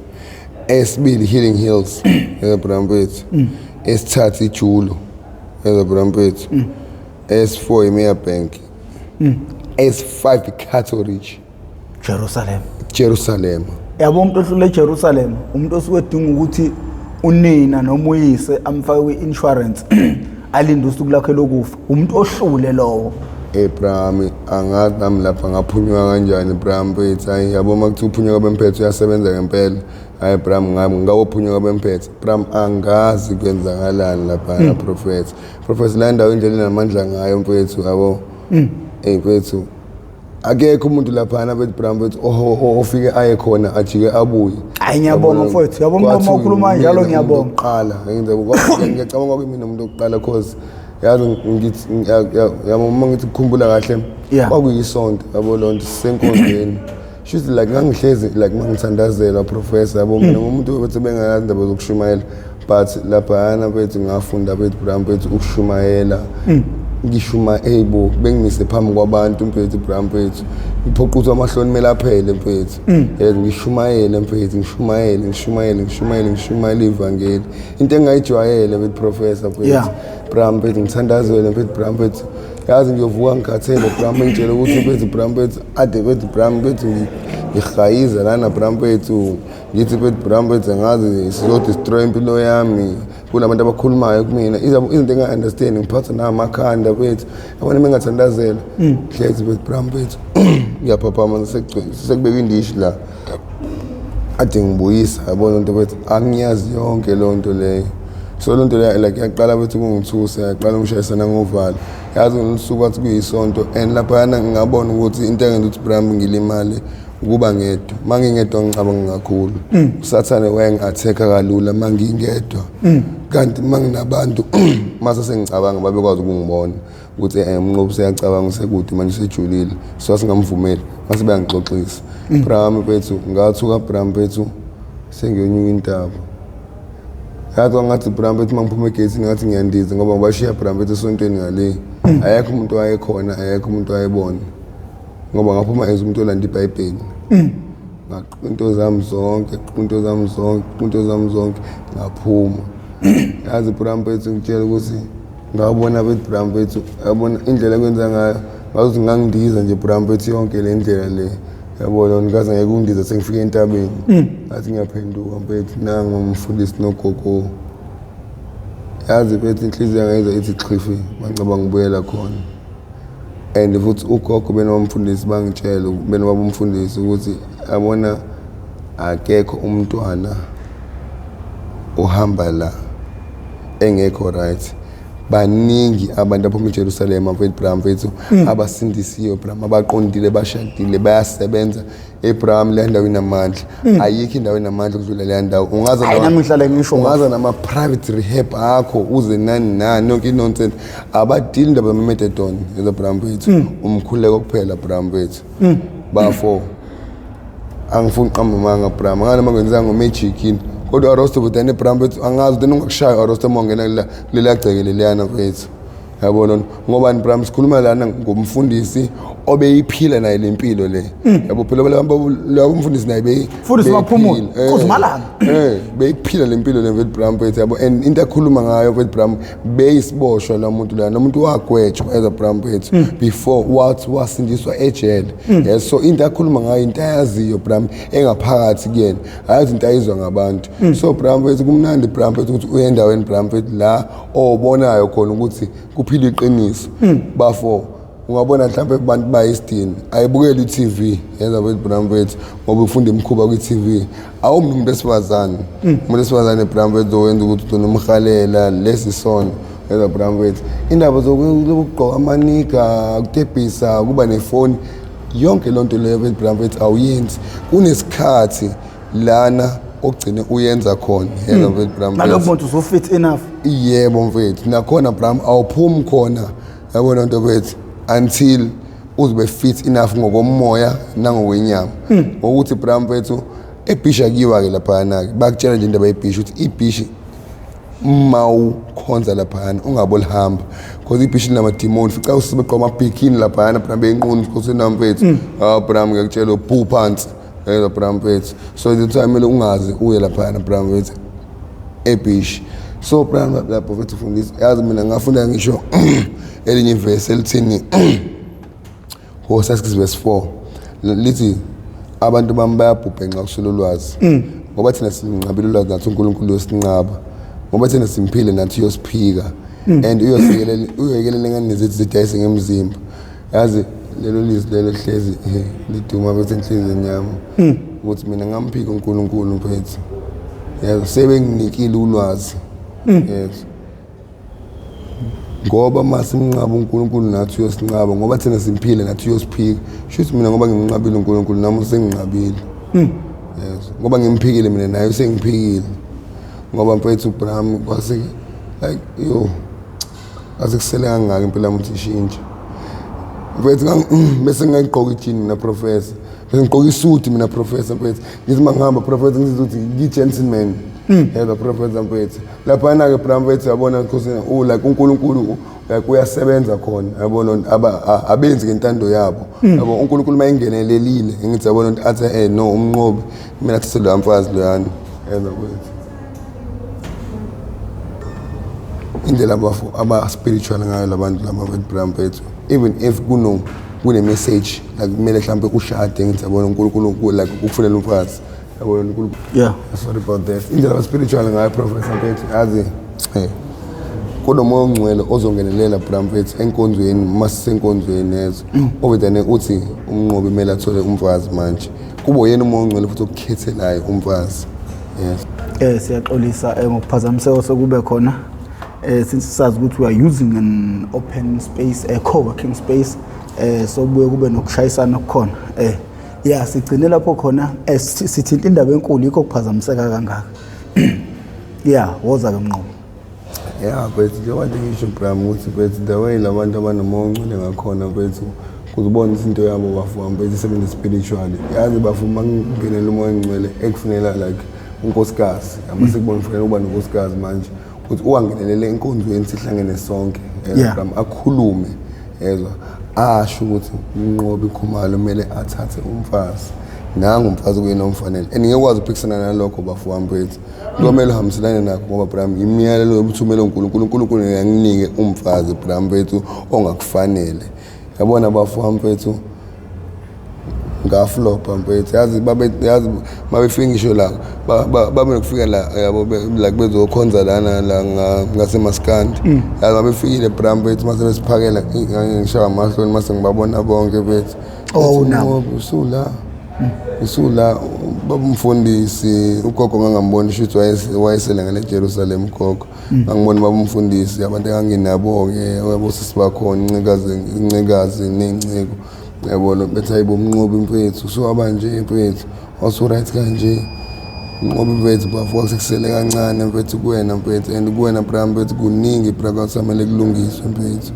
Esibili Healing Hills, yeah, bra, mfethu. Esithathu iJulo, yeah, bra, mfethu. S4 iMerebank. S5 iCato Ridge. Jerusalem. Jerusalem. Yabo, umuntu ohlule eJerusalem, umuntu osuke edinga ukuthi unina noma uyise amfake kwi-insurance, alinde usuku lakhe lokufa, umuntu ohlule lowo. Eh bra, angazi nami lapha ngaphunyuka kanjani, bra, mfethu. Hayi, yabo, uma kuthiwa uphunyuka bemphethe uyasebenza ngempela. Hayi bra, ngami ngawophunyuka bemphethe. Bra, angazi kwenzakalani lapha na, prophet. Prophet, la ndawo indlela enamandla ngayo, mfethu, yabo. Eh mfethu, akekho umuntu laphana, bethi bra, mfethu, ofike aye khona ajike abuye. Hayi, ngiyabonga, mfowethu. Yabo, uma ukhuluma kanjalo, ngiyabonga. Oqala ngiyacabanga kwimina umuntu oqala, cause yazi ngithi yabo, uma ngithi kukhumbula kahle, kwakuyisonto, yabo, lonto sisenkonzweni, shuthi like ngangihlezi like mangithandazela, professor, yabo, mina ngumuntu bethi bengayazi indaba zokushumayela, but laphayana, bethu, ngafunda, bethu, bra, bethu, ukushumayela. Ngishuma ebo bengimise phambi kwabantu mfethu, bra mfethu, ngiphoqa ukuthi amahloni kumele aphele mfethu. Ngishumayele mfethu, ngishumayele, ngishumayele, ngishumayele, ngishumayele ivangeli, into engayijwayele mfethu, professor mfethu. Bra mfethu, ngithandazele mfethu, bra mfethu, yazi ngiyovuka ngikhathele, bra, ngitshele ukuthi mfethu, bra mfethu, ade mfethu, bra mfethu, ngihayiza lana, bra mfethu, ngithi mfethu, bra mfethu, angazi sizodestroy impilo yami, kunabantu abakhulumayo kumina izinto enga-understand, ngiphatha namakhanda mfethu, yabona uma ngingathandazela hlezi mfethu, bra mfethu, ngiyaphaphama sekubekwa indishi la ade ngibuyisa, yabona into mfethu, angiyazi yonke leyo nto leyo. So loo nto leyo like yaqala bethi kungithusa, yaqala ungishayisana ngovalo, yazi ngolusuku wathi kuyisonto and laphayana ngingabona ukuthi into engenza ukuthi bram ngilimale ukuba ngedwa. Uma ngingedwa ngicabanga kakhulu, usathane wayengi-attack-a kalula uma ngingedwa, kanti uma nginabantu mase sengicabanga babekwazi ukungibona ukuthi uMnqobi useyacabanga, usekude manje, usejulile, so asingamvumeli, mase bayangixoxisa, bram mfethu. Ngathuka, bram mfethu, sengiyonyuka intaba, yazi ngathi, bram mfethu, uma ngiphuma egeyithini ngathi ngiyandiza, ngoba ngibashiya, bram mfethu, esontweni ngale, ayekho umuntu owayekhona, ayekho umuntu owayebona, ngoba ngaphuma as umuntu olanda ibhayibheli. Ngaqqa into zami zonke, qqa into zami zonke, qqa into zami zonke, ngaphuma. Yazi bram mfethu, ngitshela ukuthi ngabona bethi, bram mfethu, yabona indlela ekwenza ngayo, ngazuthi ngangindiza nje, bram mfethu, yonke le ndlela le, yabona, ngikaze ngeke undiza sengifike entabeni, ngathi ngiyaphenduka mfethu, nangu umfundisi nogogo. Yazi mfethu, inhliziyo yangayizwa ithi xhifi, bangicabanga ngibuyela khona. And futhi ugogo benomfundisi bangitshela, benobaba umfundisi, ukuthi yabona akekho umntwana ohamba la engekho right. Baningi abantu aphuma eJerusalema mfethu, bra mfethu, abasindisiwe, bra, abaqondile, bashadile, bayasebenza. Abraham, le ndawo inamandla, ayikho indawo enamandla ukudlula leya ndawo. Ungaza Hayi, nami ngihlale ngisho. Ungaza nama-private rehab akho, uze nani nani, yonke i-nonsense, abadili indaba zama-methadone eza, bra mfethu, umkhuleko kuphela, bra mfethu. Bafo, angifuni uqamba amanga, bra, ngani noma kwenzeka ngo-magic yini, kodwa arosto budane, bra mfethu, angazi udane ungakushaya arosto uma ungena kulela gceke leliyana mfethu, yabona, ngoba ni bra, sikhuluma lana ngomfundisi obeyiphila naye le mpilo le, yabo, phela labo mfundisi naye Mfundisi Maphumulo, beyiphila. Kuzimalanga. Beyiphila le mpilo le mfethu, bra mfethu, yabo, and into akhuluma ngayo mfethu, bra, beyisiboshwa la muntu la, nomuntu wagwetshwa eza, bra mfethu, before wathi wasindiswa ejele. Yes, so into akhuluma ngayo into ayaziyo, bra, engaphakathi kuyena, hayi into ayizwa ngabantu. So bra mfethu, kumnandi, bra mfethu, ukuthi uye endaweni, bra mfethu, la obonayo khona ukuthi kuphila iqiniso. Bafo, ungabona mhlawumbe kubantu bayisidini ayibukeli i-TV, yenza bethu, bra mfethu, ngoba ufunda imikhuba kwi-TV. Awumbi umuntu wesifazane, umuntu wesifazane, bra mfethu, owenza ukuthi ugcine umhalela lesi sono, yenza, bra mfethu, indaba zokugqoka amaniga, ukutebhisa, kuba nefoni, yonke loo nto leyo mfethu, bra mfethu, awuyenzi. Kunesikhathi lana ogcine uyenza khona, yenza mfethu, bra mfethu. Nalokhu muntu usu-fit enough. Yebo mfethu, nakhona bram awuphumi khona, yabona nto mfethu, until uzobe fit enough ngokomoya nangokwenyama, ngokuthi bram mfethu, ebhishi akuyiwa-ke laphayana-ke, bakutshela nje indaba yebhishi ukuthi ibhishi mawukhonza laphayana ungabe olihamba, because ibhishi linamadimoni, fica usibegqoka amabhikini laphayana, bram, beyinqunu sikhosini mfethu. Ah bram, ngiyakutshela, ubhu phansi yebo, bram mfethu. So the time kumele ungazi uye laphayana, bram mfethu, ebhishi. So bram, lapho mfethu ufundisa, yazi mina ngafunda ngisho elinye ivesi elithini, Hosea 6 verse 4, lithi abantu bami bayabhubha ngenxa yokuswela ulwazi, ngoba thina sinqabile ulwazi, nathi uNkulunkulu uyosinqaba, ngoba thina simphile, nathi uyosiphika and uyosikelela, uyoyekelela ingane zethu zidayise ngemzimba. Yazi lelo lizwi lelo hlezi liduma bese enhliziyweni yami ukuthi mina ngamphika uNkulunkulu mfethu, yazi sebenginikile ulwazi, yes, ngoba uma simnqaba uNkulunkulu nathi uyosinqaba, ngoba thina simphile nathi uyosiphika. Shuthi mina ngoba ngimnqabile uNkulunkulu, nami usenginqabile, yes, ngoba ngimphikile mina naye usengiphikile, ngoba mfethu bram, kwase like yo, kwase kusele kangaka impilo yami ukuthi ishintshe mfethu. Bese ngingayigqoka ijini mina professor, bese ngigqoka isuti mina professor mfethu, ngithi uma ngihamba professor ngithi ukuthi ngi-gentleman. Yezwa, professor mfethu, laphana-ke, bra mfethu, yabona nkosi, like uNkulunkulu like uyasebenza khona, yabona, abenzi ngentando yabo, yabo. UNkulunkulu uma engenelelile, ngithi yabona, athi no, uMnqobi mina athathe loya mfazi loyana. Yezwa mfethu, indlela abafo aba-spiritual ngayo labantu laba bethu, bra mfethu, even if kune message like kumele mhlawumbe ushade, ngithi yabona, uNkulunkulu like ukufunela umfazi, yabona, uNkulunkulu. Sorry about that. Indlela aba-spiritual ngayo, professor mfethu, yazi, kunomoya ongcwele ozongenelela, bra mfethu, enkonzweni, uma sisenkonzweni yezo obedane uthi uMnqobi kumele athole umfazi manje, kube yena umoya ongcwele futhi okukhethelayo umfazi, yes. Siyaxolisa ngokuphazamiseka sokube khona, since sazi ukuthi we are using an open space, a co-working space, sobuye kube nokushayisana okukhona. Yeah, sigcine lapho khona, sithinta indaba enkulu, yikho kuphazamiseka kangaka. Yeah, woza ke Mnqobi. Ya mfethu, njengoba nje ngisho, bram, ukuthi mfethu, the way labantu abanomoya ongcwele ngakhona, mfethu, kuzibona ukuthi into yabo, bafo mfethu, isebenza spiritually. Yazi bafo, uma kungenela umoya ongcwele ekufunela like unkosikazi, yabo, sekubona kufanele ukuba nonkosikazi manje, ukuthi uwangenelele enkonzweni sihlangene sonke, bram, akhulume, yezwa, asho ukuthi uMnqobi Khumalo kumele athathe umfazi, nangu umfazi kuyena omfanele, and ngeke ukwazi ukuphikisana nalokho, bafo wami mfethu, kuyomele uhambiselane nakho, ngoba bram, imiyalelo yobuthumela uNkulunkulu, uNkulunkulu ngiyanginike umfazi, bram mfethu, ongakufanele, yabona, bafo wami mfethu. Ngaflopa mfethu, yazi, babe yazi mabefika ngisho la, babe nokufika la, yabo, like bezokhonza lana la ngasemaskandi, yazi, babefikile, bra mfethu, mase besiphakela, ngishaya amahloni mase ngibabona bonke mfethu. Oh, Ethi, nabo. "Mnqobi, usula usula baba umfundisi, ugogo ngangambona, shuthi wayesele ngale Jerusalem ugogo, ngangibona baba umfundisi, abantu enganginabo-ke, abosisi bakhona, incikazi, incikazi ney'nciko, yabona, bethi hayibo Mnqobi mfethu, usuwaba nje mfethu, wasu-right kanje Mnqobi mfethu, bafo, kwasekusele kancane mfethu kuwena mfethu, and kuwena bra mfethu kuningi bra kwasamele kulungiswe mfethu,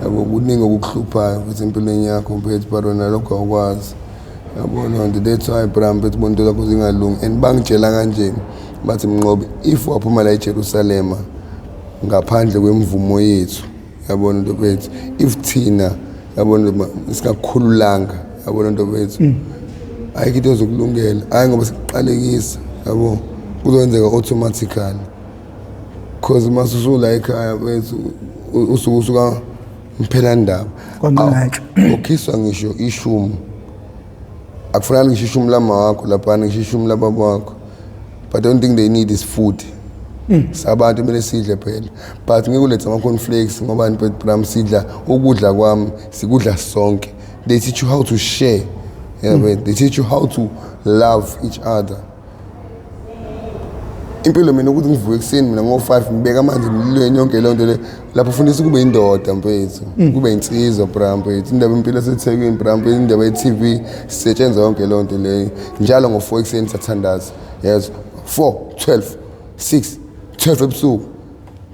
yabo, kuningi okukuhluphayo mfethu empilweni yakho mfethu, but wena lokho awukwazi, yabo loo nto. That's why, bra mfethu, bona into zakho zingalungi, and bangitshela kanje, bathi Mnqobi, if waphuma la eJerusalema ngaphandle kwemvumo yethu, yabona nto bethu, if thina, yabona, singakukhululanga, yabona nto bethu, ayikho into ezokulungela, hayi ngoba sikuqalekisa, yabo, kuzokwenzeka automatically, cause mase usula ekhaya bethu, usuke usuka mphela ndaba. Kwanqinqetshe. Ukhiswa ngisho ishumu, akufanele ngisho ishumi lama wakho laphana, ngisho ishumi lababa wakho, but the only thing they need is food. Sabantu kumele sidle phela, but ngeke ulethe ama-cornflakes ngoba bram sidla ukudla kwami, sikudla sonke. They teach you how to share, yeah, but they teach you how to love each other. Impilo mina ukuthi ngivuke ekuseni mina ngo-5, ngibeka amanzi emlilweni, yonke leyo nto le lapho ufundisa kube indoda mfethu, kube insizwa, bra mfethu. Indaba impilo yaseThekwini, bra mfethu, indaba ye-TV sisetshenzwa, yonke leyo nto leyo. Njalo ngo-4 ekuseni sathandaza, yes, 4 12 6 12 ebusuku,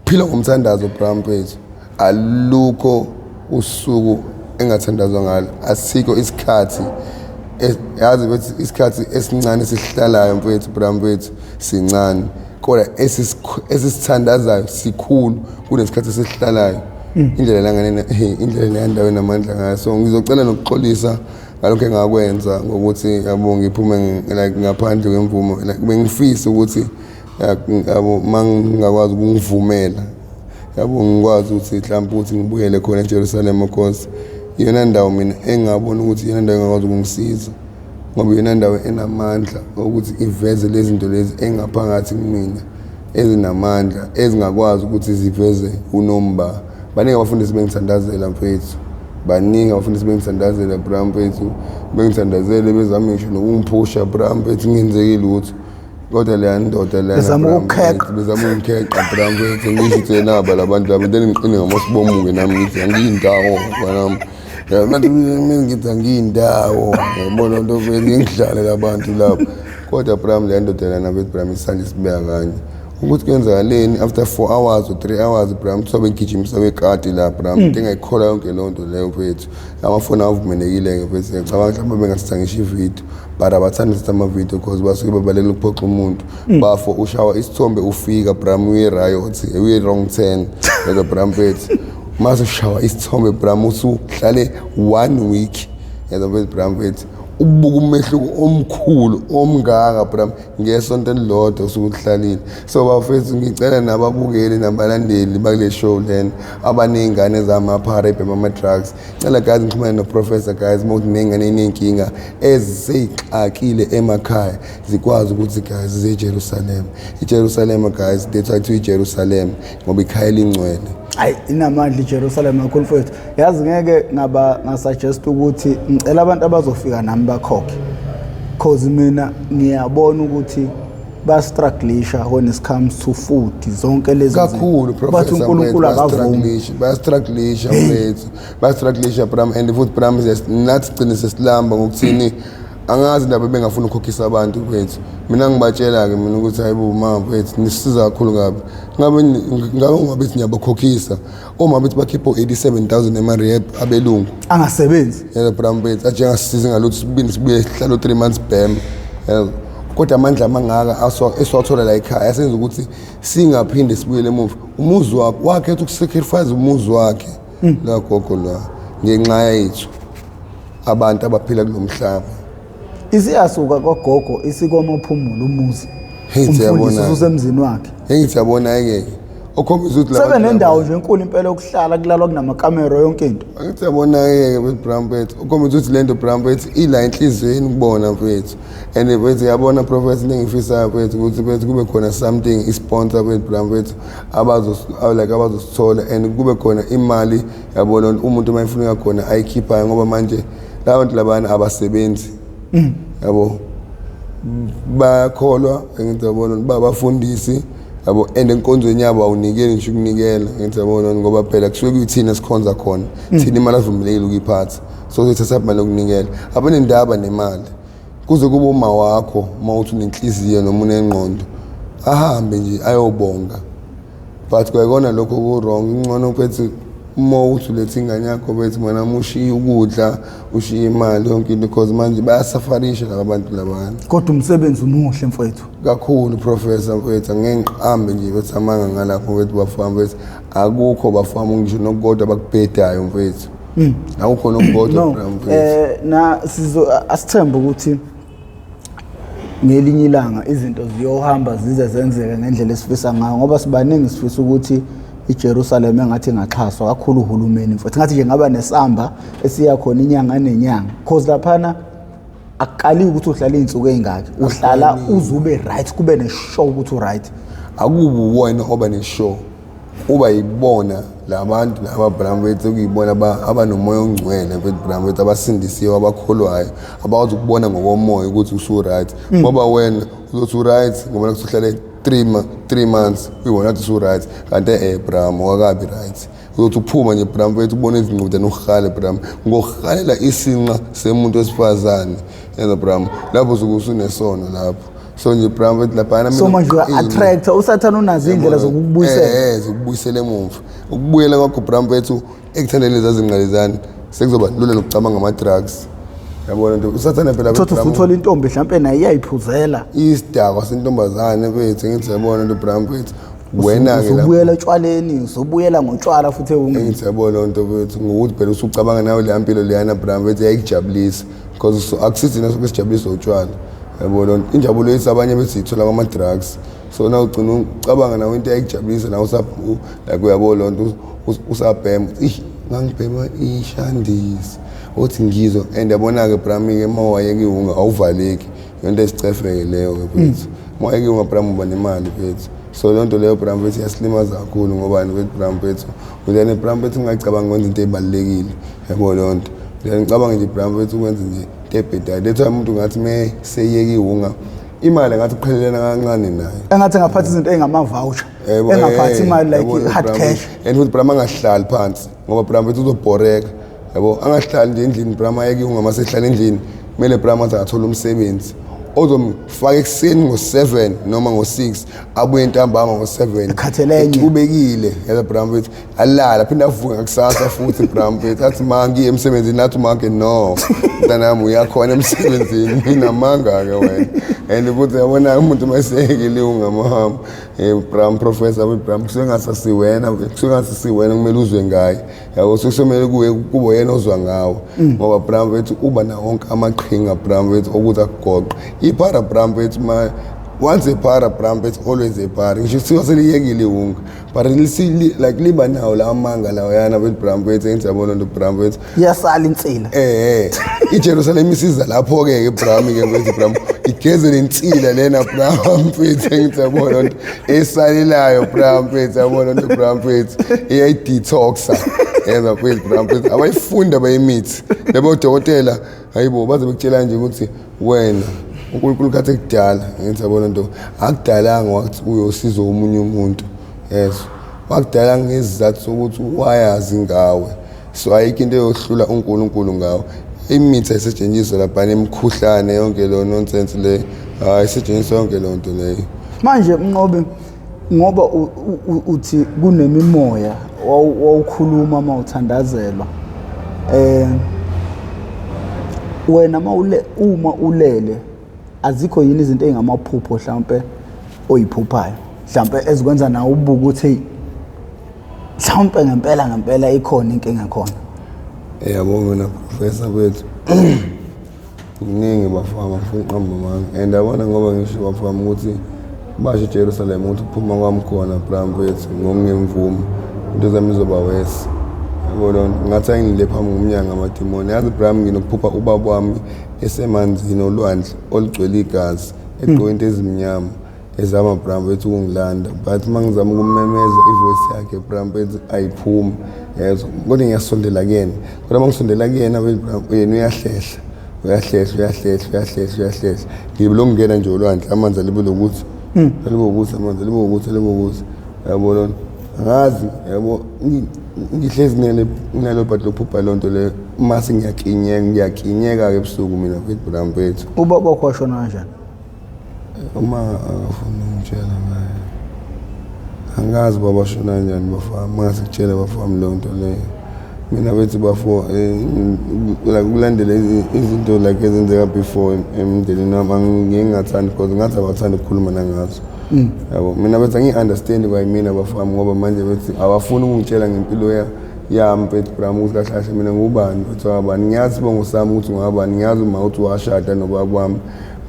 phila ngomthandazo, bra mfethu. Alukho usuku engathandazwa ngalo, asikho isikhathi yazi bethi isikhathi esincane esihlalayo mfethu, bra mfethu, sincane, kodwa esisithandazayo sikhulu kunesikhathi esihlalayo. Indlela langane, indlela leyandawo enamandla ngayo. So ngizocela nokuxolisa ngalokho engakwenza ngokuthi, yabo, ngiphume like ngaphandle kwemvumo. Like bengifisa ukuthi, yabo, mangingakwazi ukungivumela, yabo, ngikwazi ukuthi mhlawumbe ukuthi ngibuyele khona eJerusalem, cause iyona ndawo mina engabona ukuthi iyona ndawo engakwazi ukungisiza, ngoba iyona ndawo enamandla ukuthi iveze lezi zinto lezi engaphakathi kumina, ezinamandla ezingakwazi ukuthi ziveze unomba. Baningi abafundisi bengithandazela mfethu, baningi abafundisi bengithandazela, bra mfethu, bengithandazele, bezame ngisho nokungiphusha, bra mfethu, ngenzeki lutho, kodwa leya ndoda leyana, Bezama bra ukukheqa. mfethu, bezama ukungikheqa, bra mfethu. Ngisho ukuthi naba labantu laba, then ngiqine ngamasibomuke nami, ngithi angiyindawo mfanami. Ya, manje mina ngithi angiyindawo, yabona nto mfethu, ngidlale labantu lapho, kodwa bram, leya ndoda lana mfethu, bram, isandla isibeka kanye ukuthi kwenzakaleni after 4 hours or 3 hours, bram, kuthiwa bengigijimisa kwekati la, bram, into engayikholwa yonke leyo nto leyo mfethu. Amafoni avumelekile-ke mfethu, ngiyacabanga mhlawumbe bengasitha ngisho ividiyo, But abathandi ukuthatha amavidiyo because basuke babalekela ukuphoxa umuntu. Bafo, ushawa isithombe, ufika bram, uyi-riot, uyi-wrong turn, yezwa bram mfethu. Mase ushawa isithombe bram, usuhlale one week, yezwa mfethu, bram mfethu, ubuka umehluko omkhulu omngaka bram ngesonto elilodwa usuke uhlalile. So bafethu, ngicela nababukeli nabalandeli bakule show lena abaney'ngane zamaphara ebhema ama-drugs, cela guys ngixhumane noprofessor guys. Uma uthi ney'ngane eney'nkinga eziseyixakile emakhaya, zikwazi ukuthi guys ziye eJerusalem. IJerusalem guys, that's why kuthiwa iJerusalem, ngoba ikhaya elingcwele. Hayi, inamandla iJerusalem kakhulu mfowethu. Yazi ngeke ngaba ngasuggest ukuthi ngicela abantu abazofika nami bakhokhe, cause mina ngiyabona ukuthi bastrugglisha when it comes to food, zonke lezi Kakhulu. zinto. Bathi uNkulunkulu akavumi. Bayastrugglisha mfethu, bayastrugglisha bram. And futhi bram, nathi sigcine sesilamba ngokuthini, angazi indaba bengafuni ukukhokhisa abantu mfethu. Mina ngibatshela-ke mina ukuthi hayibo ma mfethu, nisisiza kakhulu kabi, ngabe ungabe ngiyabakhokhisa uma bethi bakhiphe u-87,000 ema-rehab abelungu angasebenzi. Yebo bram mfethu, athi njengasisiza ngalutho, sibini sibuye sihlale 3 months bam. Yebo, kodwa amandla amangaka esiwathola la ekhaya asenza ukuthi singaphinde sibuyele emuva. Umuzi wakhe wakhetha ukusacrifice umuzi wakhe la gogo la ngenxa yethu abantu abaphila kulo mhlaba. Isiyasuka kwagogo isikwamaphumulo umuzi. Hey, umfundisi siyabona. Ususemzini wakhe. Engithi yabona-ke okhombisa ukuthi sebe labantu nendawo nje enkulu impela yokuhlala, kulalwa, kunamakamero, yonke into. Angithi yabona-ke ke bram mfethu, ukhombisa ukuthi le nto bram mfethu ila enhliziyweni kubona mfethu. And mfethu yabona professor, into engiyifisayo mfethu ukuthi mfethu kube khona something, i-sponsor mfethu, bram mfethu, like abazosithola and kube khona imali, yabona, umuntu uma efuneka khona ayikhiphayo, ngoba manje laba bantu labana abasebenzi, yabo, bayakholwa, ngithi yabona, babafundisi yabo, and enkonzweni yabo awunikeli ngisho ukunikela, ngithi yabona, ngoba phela kusuke kuyithina esikhonza khona thina, imali avumelekile ukuyiphatha, so sithatha imali yokunikela. Abanendaba nemali kuze kube uma wakho, uma uthi unenhliziyo noma unengqondo, ahambe nje ayobonga. But kwayikona lokho ku-wrong. Ingcono mfethu uma uthi uletha ingane yakho bethi mwana ushiye ukudla, ushiye imali, yonke into, because manje bayasafarisha laba bantu labana. Kodwa umsebenzi umuhle mfowethu. Kakhulu professor mfethu, angeke ngiqambe nje bethi amanga ngalapho mfethu. Bafana mfethu, akukho bafana ngisho nokukodwa abakubhedayo mfethu, akukho nokukodwa no bra mfethu. Na sizo asithembe ukuthi ngelinye ilanga izinto ziyohamba zize zenzeke ngendlela esifisa ngayo, ngoba sibaningi sifisa ukuthi iJerusalem engathi ingaxhaswa kakhulu uhulumeni mfowethu, ngathi nje ngaba nesamba esiya khona inyanga nenyanga, cause laphana akukaliwe ukuthi uhlala iy'nsuku ey'ngaki, uhlala uze ube right, kube neshow ukuthi u-right. Akubi wena oba neshow, uba yibona labantu laba bra mfethu, okuyibona abanomoya ongcwele mfethu, bra mfethu, abasindisiwe, abakholwayo, abakwazi ukubona ngokomoya ukuthi usu-right, ngoba wena uzothi u-right ngoba nakuthi uhlale 3 months uyibona ukuthi usu-right, kanti bram awakabi right. Uzothi uphuma nje bram mfethu, ubone izingqondo nokuhale bram, ngokuhalela isinqa semuntu wesifazane, yena bram, lapho usuke usunesono lapho. So nje bram mfethu, laphana So manje uya-attracta usathane, unazo iy'ndlela zokukubuyisela. Zokubuyisela emuva, ukubuyela kwakho bram mfethu ekuthandeni lezi zinqalizane, sekuzoba lula nokucabanga ama-drugs, yabona nto usathane phela. Thothi bram, usuthola intombi mhlampe naye iyayiphuzela. Isidakwa sentombazane mfethu, ngithi yabona nto bram mfethu, wena-ke lapho Usubuyela etshwaleni, usubuyela ngotshwala futhi ewungeni. Engithi yabona loo nto mfethu, ngokuthi phela usucabanga nawe leya mpilo leyana bram mfethu yayikujabulisa, because akusithi thina soke sijabulisa utshwala, yabo loo nto. Injabulo yethu abanye bethi siyithola kwama-drugs, so na ugcina ucabanga nawe into eyayikujabulisa nawe like uyabo loo nto, usabhema uthi, "Ish, ngangibhema ishandisi," uthi ngizwa. And yabona-ke brami-ke, uma wayeka iwunga awuvaleki, yonto esicefeke leyo-ke mfethu. Uma wayeka iwunga bram, uba nemali mfethu. So leyo nto leyo bram mfethu iyasilimaza kakhulu, ngobani mfethu, bram mfethu, then bram mfethu ungacabanga ukwenza into ey'balulekile, yabo leyo nto. Then ngicabanga nje bram mfethu ukwenza nje into ebhedayo. That's why umuntu ngathi me seyiyeka iwunga, imali ngathi uqhelelana kancane nayo. Engathi engaphathi izinto ey'ngama-voucher, Yebo, engaphathi imali like yabo, hard bram, cash. And futhi bram angahlali phansi, ngoba bram mfethu uzobhoreka, yabo. Angahlali nje endlini bram, ayeke iwunga. Masehlala endlini, kumele bram aze athole umsebenzi ozomfaka ekuseni ngo-7 noma ngo-6, abuye ntambama ngo-7. Ekhathele enye. Ecubekile yaza bram mfethu, alala, aphinde avuke ngakusasa futhi bram mfethu, athi ma ngiye emsebenzini, athi make no. Mntanami uyakhona emsebenzini, nginamanga-ke wena. And futhi yabona umuntu uma eseyekile ungamahamba bram professor bram, kusuke ngasasiwena, kusuke ngasasiwena kumele uzwe ngaye, yabo. Sekusomele kuye kube yena ozwa ngawo, ngoba bram wethu uba nawo wonke amaqhinga bram wethu okuthi akugoqe iphara bram wethu. Ma once a para bram wethu, always a para. Ngisho kuthiwa seliyekile iwunga, but like liba nawo la manga lawo yana wethu bram wethu, engithi yabona nto bram wethu. Iyasala insila. IJerusalem isiza lapho ke bram ke mfethu bram, igeze lensila lena bram mfethu, engithi yabona nto esalelayo bram mfethu, yabona nto bram mfethu, iyayidetoxa yeza mfethu bram mfethu. Abayifunda bayimithi lebo dokotela, hayibo, baze bekutshela nje ukuthi wena uNkulunkulu khathi kudala, ngithi yabona nto, akudalanga wathi uyosiza omunye umuntu, yes, wakudala ngesizathu sokuthi wayazi ngawe. So ayikho into eyohlula uNkulunkulu ngawe. Imithi ayisetshenziswa lapha, imikhuhlane yonke leyo nonsense le, hayi, isetshenziswa yonke leyo nto leyo. Manje Mnqobi, ngoba uthi kunemimoya wawukhuluma uma uthandazelwa, wena mawule uma ulele azikho yini izinto ezingamaphupho mhlawumbe oyiphuphayo, mhlawumbe ezikwenza nawe ubuke ukuthi mhlawumbe ngempela ngempela ikhona inkinga khona? Yabo mina professor kwethu kuningi bafama, ngifuna uqamba amanga and yabona ngoba ngisho bafama ukuthi basho eJerusalem ukuthi ukuphuma kwami khona bra mfethu ngokungemvume into zami izoba worse, yabo lona. Ngathi angile phambi komnyango amadimoni, yazi bra, nginokuphupha ubaba wami esemanzini olwandle olugcwele igazi, egqoke into ezimnyama, ezama bra mfethu ukungilanda, but uma ngizama ukumemeza ivoice yakhe bra mfethu ayiphumi, yezwa. Kodwa ngiyasondela kuyena, kodwa uma ngisondela kuyena bra, yena uyahlehla, uyahlehla, uyahlehla, uyahlehla, uyahlehla. Ngibe ngena nje olwandle, amanzi alibe lokuthi alibe ukuthi, amanzi alibe ukuthi, alibe ukuthi, yabo lona. Angazi, yabo, ngihlezi nginalo but lophupha loo nto leyo mase ngiyakinyeka, ngiyakinyeka-ke ebusuku mina mfethu bra mfethu. Ubaba wakho washona kanjani? Uma akafuni ukungitshela ngayo, angazi baba washona kanjani bafami. Mangase kutshele bafami leyo nto leyo mina bethi bafo, like ukulandela izinto like ezenzeka before emndenini wami, angike ngingathandi because ngathi abathandi ukukhuluma nangazo, yabo. Mina bethi angiyi-understand kwayimina bafami, ngoba manje bethi abafuni ukungitshela ngempilo yami mfethu bram, ukuthi kahle kahle mina ngubani mfethu, wabani. Ngiyazi isibongo sami ukuthi ngwabani, ngiyazi uma ukuthi washada nobaba wami,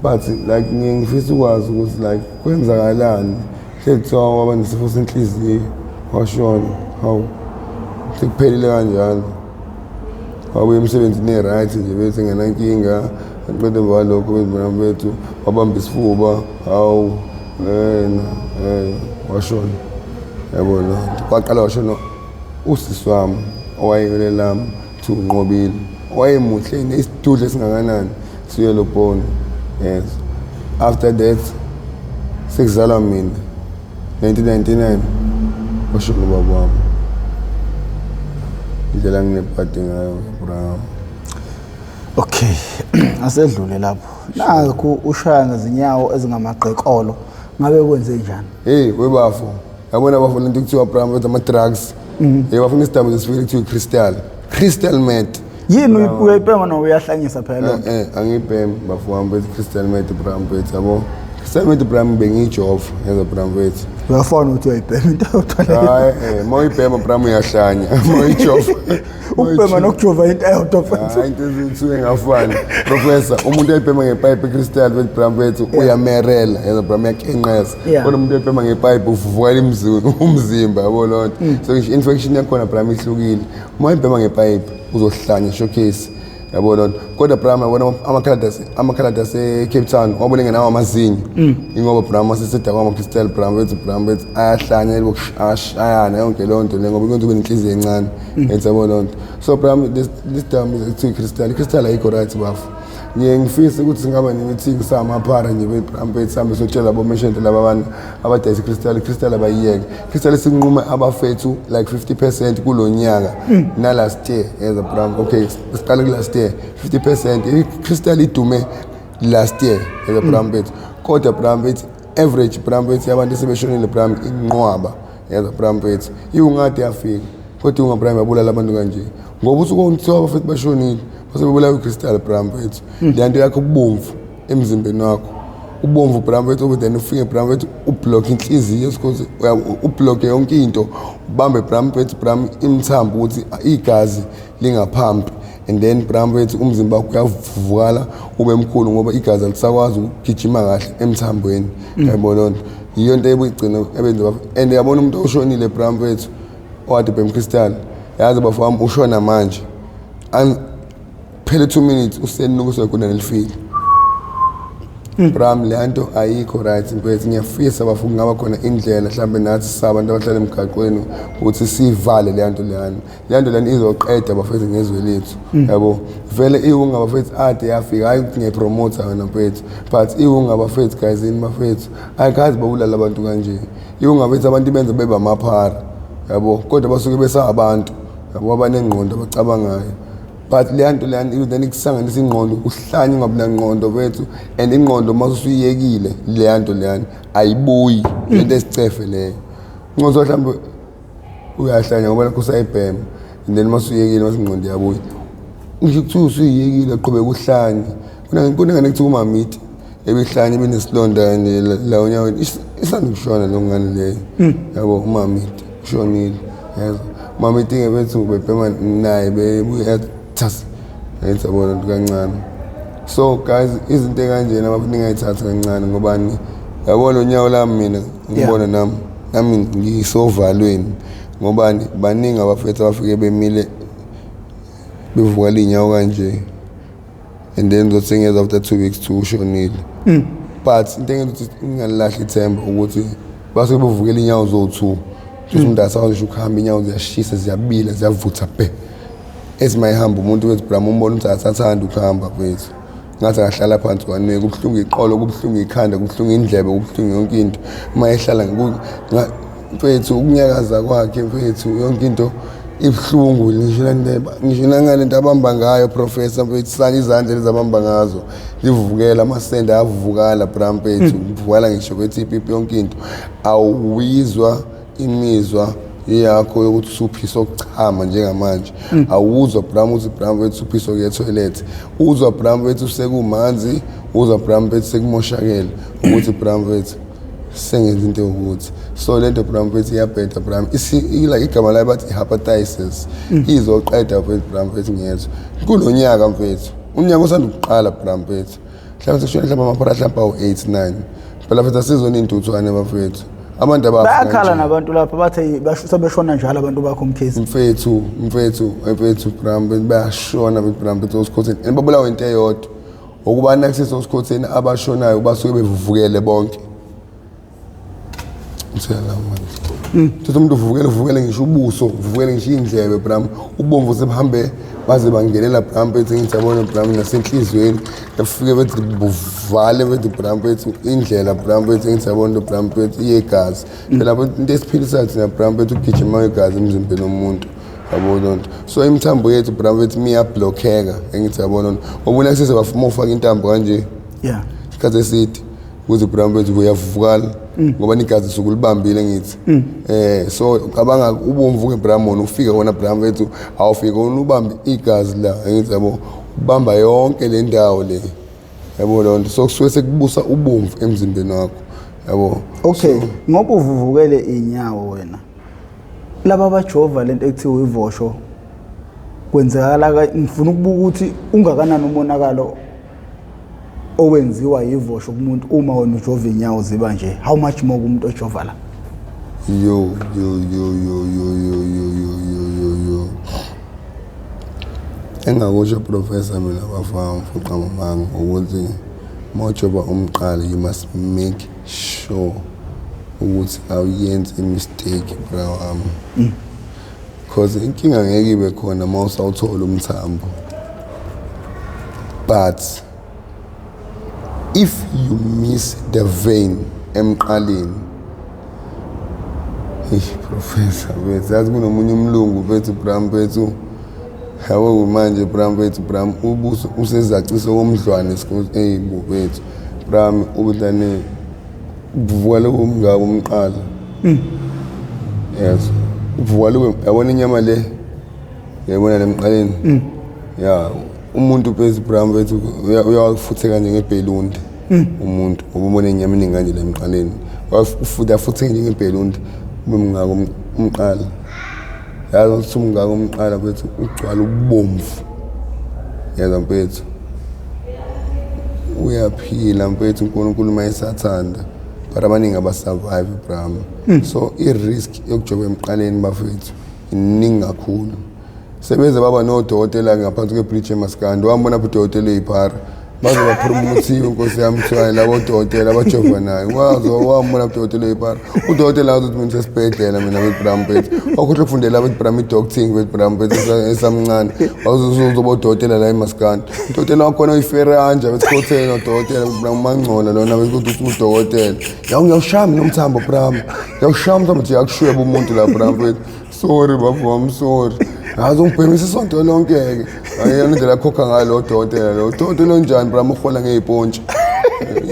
but like ngiye ngifisa ukwazi ukuthi like kwenzakalani. Hlezi kuthiwa waba nesifo senhliziyo washona, hawu, sekuphelile kanjalo. Wabuya emsebenzini e-right nje bethi engenankinga, aqede emva kwalokho bethi bethu wabamba isifuba, hawu yena washona, yabo loo nto. Kwaqala washona usisi wami owayekele lami kuthiwa uNqobile, wayemuhle isidudla esingakanani siyelobhoni, yes. After that sekuzalwa mina 1999, washona ubaba wami. Indlela nginebhadi ngayo bra. Okay, asedlule lapho. Nakho ushaya ngezinyawo ezingamagqekolo, ngabe kwenze njani? Hey webafo, yabona bafo, lento kuthiwa bra mfethu ama-drugs. Hey bafuna isidambu sesifike kuthiwa i-crystal, crystal meth. Yini uyayibhema noma uyahlanyisa phela loo nto? Angibhemi bafo wami mfethu, crystal meth bra mfethu, yabo. Crystal meth bra, bengiyijova yeza bra mfethu. Uyafana ukuthi uyayibhema into eyodwa leyo. Hayi, uma uyibhema bra uyahlanya, uma uyijova. Ukubhema nokujova into eyodwa mfethu. Hayi, into ezithuke ngafani professor. Umuntu oyibhema ngepipe crystal mfethu bra mfethu uyamerela yeza bra, uyakenqeza. Kodwa umuntu oyibhema ngepipe uvuvukela umzimba, yabo loo nto. So ngisho infection yakhona bra ihlukile. Uma uyibhema ngepipe uzohlanya showcase, yabo loo nto. Kodwa bra yabona amakhaladi ase-Cape Town wabona engenawo amazinyo, ingoba bra masesedakwa ama-crystal bra mfethu, bra mfethu ayahlanya, ashayana yonke leyo nto le, ngoba kwenza ube nenhliziyo encane ethi, yabo loo nto. So bra, this time kuthiwa i-crystal, i-crystal ayikho right bafo. Ngiye ngifise ukuthi singaba ne-meeting samaphara nje bra mfethu, sihambe siyotshela bomeshente laba bantu abadayisa i-crystal, i-crystal abayiyeke. Crystal sinqume abafethu like 50% kulo nyaka na last year yeza bra. Okay, siqale ku last year 50%. I-crystal idume last year yeza bra mfethu, kodwa bra mfethu average bra mfethu yabantu esebeshonile bra inqwaba yeza bra mfethu. Iwungade yafika kodwa iwunga bra yabulala abantu kanje, ngoba usuke kuthiwa abafethu bashonile. Basebebulawa i-crystal, bra mfethu. Le nto yakho ubomvu emzimbeni wakho, ubomvu, bra mfethu, then ufike, bra mfethu, ublock inhliziyo sikhozi, ublock yonke into, ubambe, bra mfethu, bra, imithambo ukuthi igazi lingaphampi. And then, bra mfethu, umzimba wakho uyavuvukala ube mkhulu ngoba igazi alisakwazi ukugijima kahle emthambweni, yabo. Loo nto yiyo nto ebuyigcina ebenza. And yabona umuntu oshonile, bra mfethu, owade bhem crystal, yazi bafowami, ushona manje, phela 2 minutes usenuka usekhona nelifile, bram. Le nto ayikho right, mfethu. Ngiyafisa bafu kungaba khona indlela mhlawumbe nathi sabantu abahlala emgaqweni ukuthi sivale le nto leyana. Le nto leyana izoqeda, bafethu, ngezwe lethu, yabo. Vele iwunga, bafethu, ade yafika. Hayi ukuthi ngiyayipromotha wena, mfethu, but iwunga, bafethu, gayizini, bafethu, ayikhazi babulala abantu kanje. Iwunga, bafethu, abantu benza bebe amaphara, yabo, kodwa basuke besabantu, yabo, abanengqondo abacabangayo. But leya nto leyana then ikusanganisa ingqondo, uhlanye, ungabi nangqondo, mfethu. And ingqondo uma usuyiyekile leya nto leyana ayibuyi, lento esicefe leyo. Ncoso mhlawumbe uyahlanya ngoba lokho usayibhema, and then uma usuyekile mase ingqondo iyabuya. Ngisho kuthiwa usuyiyekile, qhubeka uhlanye. Kunengane kuthiwa umamiti ebihlanye, ibinesilonda nje la onyaweni, isanda kushona lo ngane leyo, yabo. Umamiti ushonile, yezwa. Umamiti-ke bethu bebhema naye, bebuye thas, ngithi yabona nto kancane. So guys, izinto ekanjena abafundi ningayithatha kancane, ngobani? Yabona unyawo lami mina ngibona nami ngisovalweni, ngobani? Baningi abafethu abafike bemile bevukala iy'nyawo kanje, and then uzothi sengiyeza after 2 weeks to ushonile. But into engenza ukuthi ngingalilahli ithemba ukuthi basuke bevukela iy'nyawo zowu-two, futhi umuntu akasakwazi ngisho ukuhamba, iy'nyawo ziyashisa, ziyabila, ziyavutha bhe. Ethi mayihamba umuntu wethu, bram, umbona ukuthi akasathandi ukuhamba, mfethu, ngathi akahlala phansi one week. Kubuhlungu iqolo, kubuhlungu ikhanda, kubuhlungu indlebe, kubuhlungu yonke into. Uma ehlala mfethu, ukunyakaza kwakhe, mfethu, yonke into ibuhlungu, ngisho ngisho nangalento abamba ngayo, professor, mfethu, sani izandla lezi abamba ngazo livuvukela, amasende ayavuvukala, bra mfethu, kuvukala ngisho kwethi ipipi, yonke into. Awuyizwa imizwa yakho yokuthi usuphisa ukuchama njengamanje, awuzwa, bram, ukuthi, bram mfethu, usuphisa ukuya etoilet. Uzwa, bram mfethu, sekumanzi. Uzwa, bram mfethu, sekumoshakele ukuthi, bram mfethu, sengenza into yokuthi. So lento, bram mfethu, iyabheda, bram. Ila igama layo bathi i-hepatitis. Izoqeda, mfethu, bram mfethu, ngiyezwa kulo nyaka, mfethu, unyaka osanda ukuqala, bram mfethu, mhlawumbe sekushone mhlawumbe amaphara mhlawumbe awu-8 9 phela, mfethu. Asizona iy'ntuthwane, bafethu, abantu abafa Bayakhala kanje. Nabantu lapha bathi sebeshona njalo abantu bakho, Mkhize. Mfethu, mfethu, mfethu, bram, bayashona, mfethu, bram, mfethu, osikhotheni, and babulawa into eyodwa, ukuba nakusese osikhotheni. Abashonayo basuke bevuvukele bonke. Ngithela la manje. Thatha umuntu uvukele, uvukele ngisho ubuso, uvukele ngisho iy'ndlebe, bram. Ubomvu sebuhambe baze bangenela, bram mfethu, ngithi yabona, bram, nasenhliziyweni efike bethi buvale bethi, bram mfethu, indlela, bram mfethu, ngithi yabona, bram mfethu, iyegazi phela into esiphilisayo thina, bram mfethu, ukugijima kwegazi emzimbeni womuntu, yabo loo nto. So imithambo yethu, bram mfethu, miyablockeka, engithi yabona nto, ngoba unakusese bafuma ufaka intambo kanje isikhathi eside ukuze, bram mfethu, uyavuvukala ngoba igazi lisuke ulibambile, ngithi so ucabanga ubomvu ke, bram, wona ufike wona, bram mfethu, awufike wona ubambe igazi la, ngithi yabo, ubamba yonke le ndawo le, yabo loo nto. So kusuke sekubusa ubomvu emzimbeni wakho, yabo. Okay, ngoba uvuvukele inyawo wena, laba abajova lento ekuthiwa ivosho, kwenzakala ngifuna ukubuka ukuthi ungakanani umonakalo owenziwa yivosho kumuntu. Uma wena ujova inyawo ziba nje, how much more kumuntu ojova la? Yo yo yo yo yo yo yo yo yo yo yo, engakusho, professor, mina bafana mfuqa mamanga ukuthi mawujoba umqala, you must make sure ukuthi awuyenzi imistake, bra wami, because inkinga ngeke ibe khona uma usawuthola umthambo, but if you miss the vein emqaleni, eish, professor mfethu, yazi kunomunye umlungu, mfethu, bram mfethu, yabo manje, bram mfethu, bram, ubuso usezacisa komdlwane, eyi bo, mfethu, bram, ubudlane uvuka lowo mngako umqala, yes, uvuka lowo, yabona inyama le, yayibona lemqaleni ya. Umuntu phezulu, bra mfethu, uyawafutheka njengebhelundi umuntu, ngoba ubona inyama eningi kanje la emqaleni. Uyafuthi afutheke njengebhelundi, ube mngaka umqala. Yazi ukuthi umngaka umqala, mfethu, ugcwala ubomvu. Yaza mfethu, uyaphila mfethu, uNkulunkulu uma esathanda, but abaningi abasurvive, bram. So i-risk yokujova emqaleni, bafethu, iningi kakhulu. Sebeze baba nodokotela ngaphansi kwebridge emaskandi, wambona pho udokotela eyiphara, baze bapromothiwe, nkosi yami, kuthiwa labo dokotela abajova naye. Waze wambona udokotela eyiphara, udokotela wazi ukuthi mina sesibhedlela mina betbram mfethu, wakhohlwa ukufundela betbram i-docting betbram mfethu esamncane, wazoba udokotela la emaskandi. Udokotela wakhona uyiferanja besikhotheni, udokotela betbram mangcola lona bekuthi udokotela yawu, ngiyawushaya mina umthambo bram, ngiyawushaya umthambo nje, yakushweba umuntu la bram mfethu. Sorry bafo wami, sorry. Ngaze ungibhemisa isonto lonke-ke. Ayona indlela akhokha ngayo lo dokotela lo. Dokotela onjani bram uhola ngey'pontshi?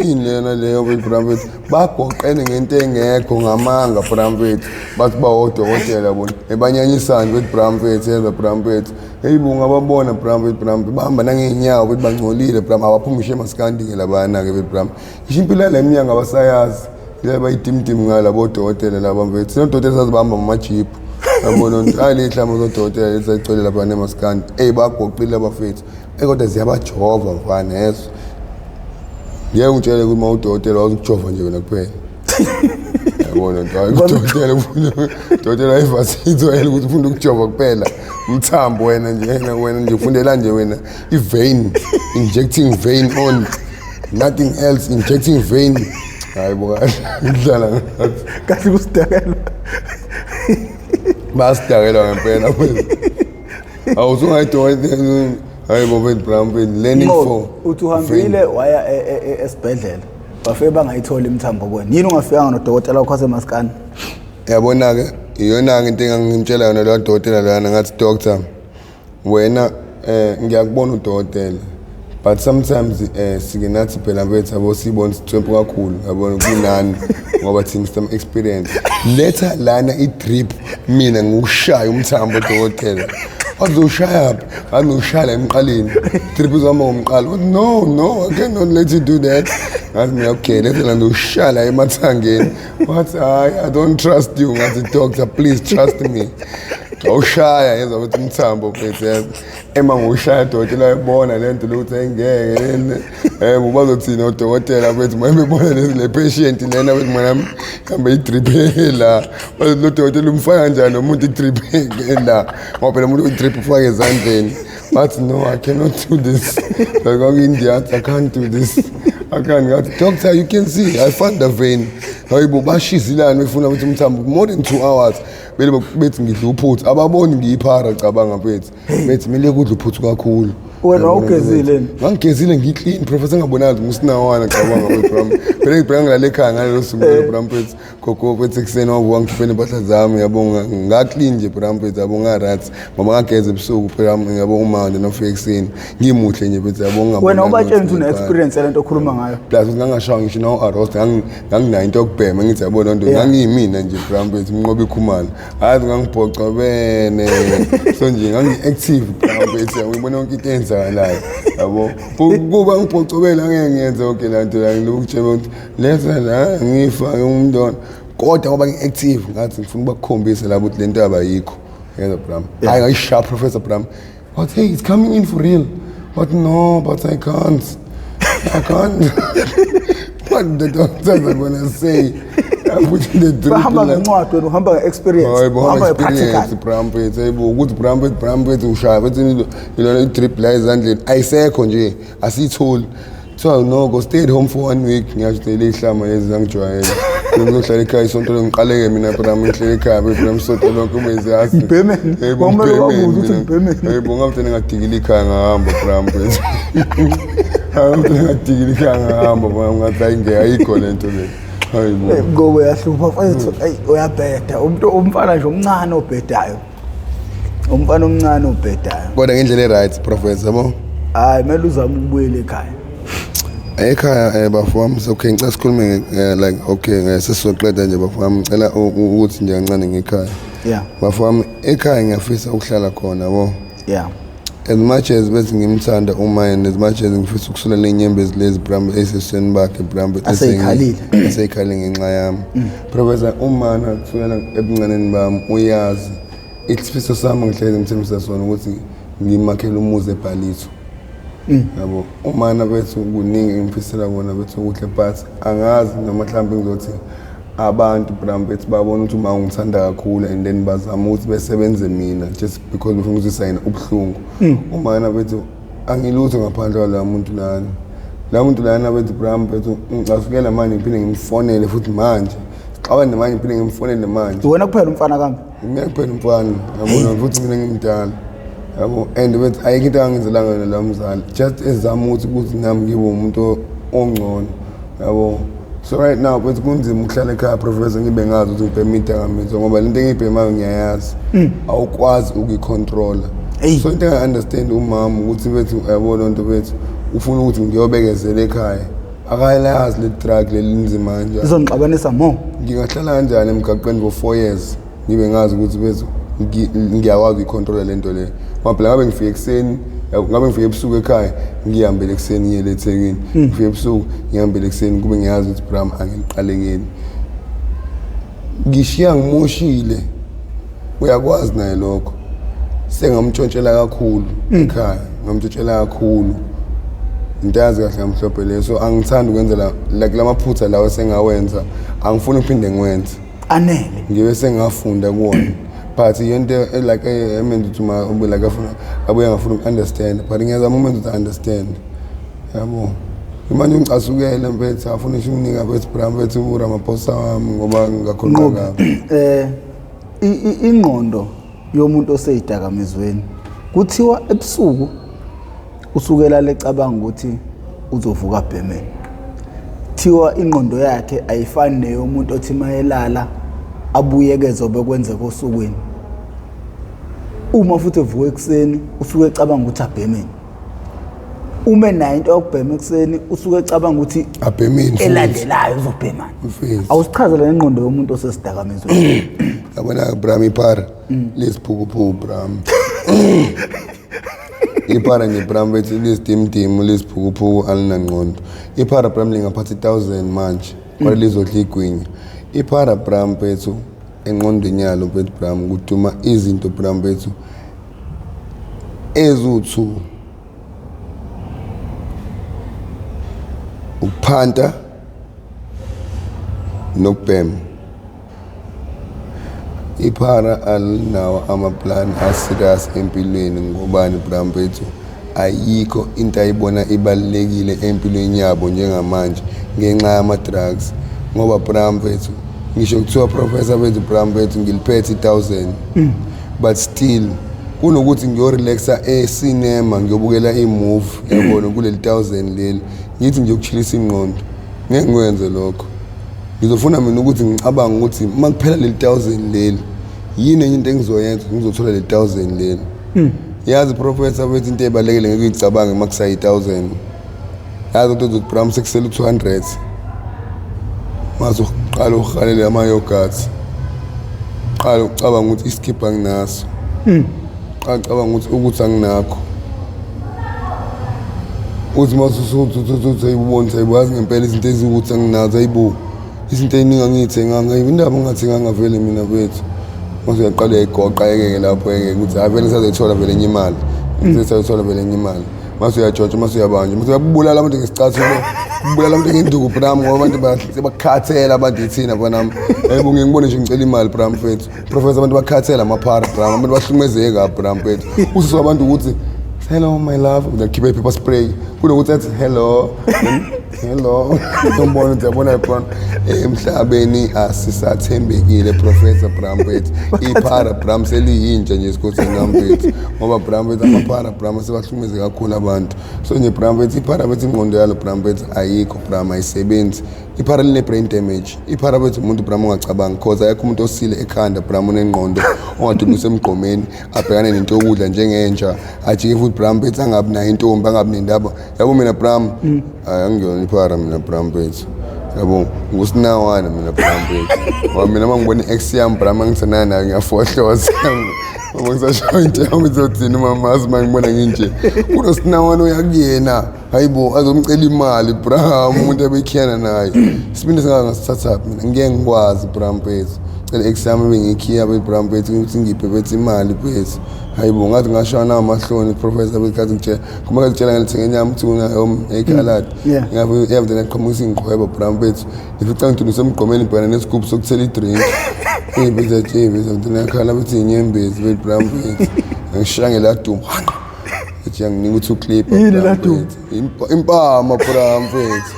Yini lena leyo bram mfethu? Bagoqene ngento engekho ngamanga bram mfethu. Bathi bawodokotela bona. Ebanyanyisani bethi bram mfethu, yeza bram mfethu. Hey bo, ungababona bram mfethu, bram bahamba nangey'nyawo bethi bangcolile bram, abaphumi ngisho emasikandi-ke labana-ke bethi bram. Ngisho impilo yale mnyango abasayazi. Ile bayidimdim ngayo labo dokotela laba mfethu. Sinodokotela sazibamba ngamajiphu. Yabona nje hayi le hlamba zodokotela lesayicele lapha nemaskandi. Ey bagoqile abafethu. Ey kodwa ziyabajova mfana yeso. Ngeke ngitshele ukuthi uma udokotela wazi ukujova nje wena kuphela. Yabona nje hayi udokotela ufuna udokotela ayivasithi wena ukuthi ufuna ukujova kuphela. Umthambo wena nje wena nje ufundela nje wena i-vein, injecting vein only. Nothing else, injecting vein. Hayi bo, kahle kudlala ngathi. Kahle kusidakelwa. Bayasidakelwa ngempela. Awu usungayidokotela. Hayi bo mfethu bra mfethu, learning for Uthi uhambile waya esibhedlela, bafike bangayithola imithambo kuwena. Yini ungafikanga nodokotela wakho wasemaskani? Yabona-ke, iyona-ke into engangimtshela yona loya dokotela loyana. Ngathi, "Doctor, wena ngiyakubona udokotela, but sometimes sike nathi phela mfethu yabo siyibona sithwempu kakhulu, yabona, kunani ngoba thina some experience. Letha lana i-drip, mina ngiwushaya umthambo dokotela." Wazoshaya phi? Ngathi emqaleni, drip izohamba ngomqalo. Wathi, "No, no, I cannot let you do that." Ngathi mina, "Okay, letha la ngizoshaya la emathangeni." Wathi, "Hayi, I don't trust you." Ngathi, "Doctor, please trust me." Ngawushaya yezwa ukuthi umthambo mfethu yazi ema ngiwushaya dokotela ayibona le nto lokuthi ayingeke lena bazothini odokotela mfethu uma bebona le patient lena bethi mwana hambe i-drip la, bazothi lo dokotela umfaka kanjani lo muntu i-drip la, ngoba phela umuntu i-drip ufake ezandleni. Bathi, "No, I cannot do this." Like kwaku-India, athi, "I can't do this, I can't." Ngathi, "Doctor, you can see I found the vein." Hayibo, bashizilani befuna ukuthi umthambo more than 2 hours, bele bethi ngidla uphuthu, ababoni ngiyiphara. Cabanga mfethu, bethi kumele kudla uphuthu kakhulu. Wena wawugezile yini? Ngangigezile, ngiclean, professor, ngabonakala ukuthi ngusinawana. Cabanga bro, phela ngibheka ngilale ekhaya ngalelo suku lelo bro mfethu. Gogo mfethu ekuseni wavuka ngikhiphe nempahla zami, yabo, nga-clean nje bro mfethu, yabo, nga-right ngoba ngageza ebusuku phela, yabo, uma nje nofika ekuseni ngimuhle nje mfethu, yabo, ngingabonakali Wena ubatshela ukuthi ukuthi ngiyiphara. Une-experience yalento okhuluma ngayo. Plus ukuthi ngangashawa ngisho nawo-arrest, nganginayo into yokubhema ngithi, yabo, loo nto. Ngangiyimina nje bra mfethu, uMnqobi Khumalo, hayi ngangibhocobene, so nje ngangi-active bra mfethu, yabo, ngibona yonke into eyenzakalayo, yabo. Kuba ngibhocobele angeke ngiyenze yonke laa nto la, ngilokhu kutshela ukuthi letha la ngiyifake umntwana, kodwa ngoba ngi-active ngathi ngifuna ukubakhombisa labo ukuthi le nto abayikho yeza bram. Hayi ngayishaya professor bram. But hey, it's coming in for real. But no, but I can't, I can't. What the doctors are gonna say? I put in the drip. Bahamba ngencwadi, wena uhamba nge-experience. Hayi bo, uhamba experience nge-practical. Bram mfethu, hayibo ukuthi bram mfethu, bram mfethu ushaya mfethu ilona i-drip la ezandleni ayisekho nje, asiyitholi. Kuthiwa no, go stay at home for one week. Ngiyasho ukuthi le ihlama lezi zangijwayele. Ngizohlala ekhaya isonto lonke, ngiqaleke mina bram, ngihlele ekhaya bram isonto lonke umezazi. Ngibhemeni. Yebo, Kwakumele ngibhemeni wabuza ukuthi mina. ngibhemeni. Yebo, ngavele ngadikila ikhaya ngahamba bram mfethu. Ngavele ngadikila ikhaya ngahamba bram, ngathi hayi ngeke, ayikho le nto le. Hayibo. Eh, ngoba uyahlupha mfethu, eyi uyabheda umuntu, umfana nje omncane obhedayo, umfana omncane obhedayo. Kodwa ngendlela e-right professor, yabo. Hayi, kumele uzame ukubuyela ekhaya. Ekhaya bafo wami, okay, ngicela sikhulume like okay, sesizoqeda nje bafo wami, ngicela ukuthi nje kancane ngekhaya. Bafo wami, ekhaya ngiyafisa ukuhlala khona, yabo. As much as bethi ngimthanda uma and as much as ngifisa ukusula lenyembezi lezi bram esesweni bakhe bram Aseyikhalile. Aseyikhalile ngenxa yami. Professor, umana kusukela ebuncaneni bami uyazi isifiso sami, ngihlezi ngithembisa sona ukuthi ngimakhele umuzi eBhalitho. Yabo, umana bethu kuningi engifisela kona bethu okuhle, but angazi noma mhlawumbe ngizothi abantu bram bethu babona ukuthi uma ungithanda kakhulu and then bazama ukuthi besebenze mina just because befuna ukuzwisa yena ubuhlungu. Umana bethu angilutho ngaphandle kwaloya muntu lana, la muntu lana bethu bram bethu ngicasukela manje ngiphinde ngimfonele futhi manje sixabane manje ngiphinde ngimfonele manje. Wena kuphela umfana kambe? Mina kuphela umfana, yabona, futhi mina ngimdala, yabo, and bethi ayikho into angenzelanga yona la mzali, just ezama ukuthi nami ngibe umuntu ongcono, yabo. So right now bethi kunzima ukuhlala ekhaya, professor, ngibe ngazi ukuthi ngibhema idakamizwa, ngoba lento engiyibhemayo ngiyayazi awukwazi ukuyicontrola. Eyi. So into enga-understand umama ukuthi bethu, yabo, loo nto bethu ufuna ukuthi ngiyobekezela ekhaya, akalazi le drug leli linzima kanjani. Izongixabanisa mo. Ngingahlala kanjani emgaqweni for 4 years ngibe ngazi ukuthi bethu ngiyakwazi ukuyicontrola le nto le? Ngoba phela ngabe ngifike ekuseni, yabo, ngabe ngifike ebusuku ekhaya, ngihambele ekuseni ngiyele eThekwini, ngifike ebusuku ngihambele ekuseni, kube ngiyazi ukuthi bram angiliqalekeli, ngishiya ngimoshile. Uyakwazi naye lokho, sengamtshontshela kakhulu ekhaya, ngamtshontshela kakhulu into yazi kahle ngamhlophe leyo. So angithandi ukwenzela like lamaphutha lawo sengawenza, angifuni ukuphinde ngiwenze. Anele. Ngibe sengafunda kuwona, but yonto like emenza ukuthi uma ube like afuna abuye angafuni uku-understand, but ngiyazama umenza ukuthi understand, yabo. Manje ngicasukele mfethu, afuna ngisho ukunika mfethu bra mfethu uRamaphosa wami ngoba ngingakhuluma Nqobi, kabi. Ingqondo yomuntu oseyidakamizweni kuthiwa ebusuku usukela lecabanga ukuthi uzovuka bhemeni. Thiwa ingqondo yakhe ayifani neyomuntu othi mayelala abuyekeze obekwenzeka osukwini. Uma futhi evuka ekuseni usuke ecabanga ukuthi abhemeni. Uma enayo into yokubhema ekuseni usuke ecabanga ukuthi abhemeni futhi. Elandelayo uzobhemani. Mfethu. Awusichazele ngengqondo yomuntu osesidakamizweni. Yabona bram, iphara lesiphukuphuku bram, iphara nje bram bethi lesitimtimu lesiphukuphuku, alinangqondo iphara bram, lingaphatha i-1000 manje kodwa lizodla igwinya iphara bram bethu. Engqondweni yalo bethu bram kuduma izinto bram bethu eziwu-two: ukuphanta nokubhema. Iphara alinawo amaplani a-serious empilweni. Ngobani bram bethu? Ayikho into ayibona ibalulekile empilweni yabo njengamanje ngenxa yama-drugs, ngoba bram bethu ngisho kuthiwa professor bethu bram bethu ngiliphethe i-1000, but still kunokuthi ngiyorelaxa e-cinema ngiyobukela i-movie, yabona, kuleli 1000 leli ngithi ngiyokuchillisa ingqondo, ngeke ngikwenze lokho. Ngizofuna mina ukuthi ngicabange ukuthi uma kuphela leli 1000 leli, yini enye into engizoyenza ngizothola leli 1000 leli? Yazi professor bethi into ebalulekile ngeke uyicabange uma kusayi 1000. Yazi into uzothi bram sekusele u-200, mase uqala uhalele ama-yogurt, qala ucabanga ukuthi iskipha anginaso, qala ucabanga ukuthi anginakho, uthi mase ubona ukuthi ayibo, yazi ngempela izinto eziwukuthi anginazo, ayibo, izinto ey'ningi angiyithenganga, ayibo, indaba ngingathenganga vele mina bethu. Mase uyaqala uyayigoqa yeke-ke lapho yeke ukuthi hayi vele ngisazoyithola vele enye imali, ngisazoyithola vele enye imali. Mase uyajojwa, mase uyabanjwa, mase uyabulala abantu ngesicathulo, ubulala abantu ngenduku bram, ngoba abantu bakhathela abantu ithina banami. Yebo, ngike ngibone nje ngicela imali bram mfethu, professor, abantu bakhathela amaphara bram, abantu bahlukumezeke kabi bram mfethu. Usizwa abantu ukuthi hello my love, uzakhipha i-pepper spray kunokuthi athi hello hello. Umbona ukuthi yabona khona emhlabeni asisathembekile professor bram mfethu. Iphara bram seliyintsha nje esigodini nami mfethu, ngoba bram mfethu amaphara bram sebahlukumeze kakhulu abantu. So nje bram mfethu iphara bethu ingqondo yalo bram mfethu ayikho bram, ayisebenzi. Iphara line-brain damage. Iphara bethu umuntu bram ongacabangi, cause ayekho umuntu osile ekhanda bram onengqondo ongadubisa emgqomeni abhekane nento yokudla njengentsha, ajike futhi bram bethu angabi nayo intombi, angabi nendaba, yabo. Mina bram hayi, angiyona iphara mina bram bethu, yabo, ngusinawana mina bram bethu, ngoba mina uma ngibona i-ex yami bram angithandana nayo ngiyafohloza. Mama ngisashawa into yami izothini mama azi uma ngibona nginje. Kunosinawana oyakuyena. Hayibo azomcela imali bra umuntu abekhiyana naye. Isibindi singaka ngasithathaphi mina ngeke ngikwazi bra mfethu. Cela ex yami bengikhiya be bra mfethu ukuthi ngiphe bethi imali mfethu. Hayibo ngathi ngashaya nawo amahloni professor bekhathi ngitshela. Kuma ngitshela ngalithenga inyama uthi una ekhaladi. Ngabe yavele ngaqhamuka ingiqhweba bra mfethu. Ngifica ngiduna semgqomeni ngibhekana nesigubhu sokuthela idrink. Ey'biza tshebe something yakhala bethi inyembezi bethi bra mfethu. Ngishaya ngeladuma. Ethi yanginika ukuthi uclip. Yini laduma? Impama bra mfethu.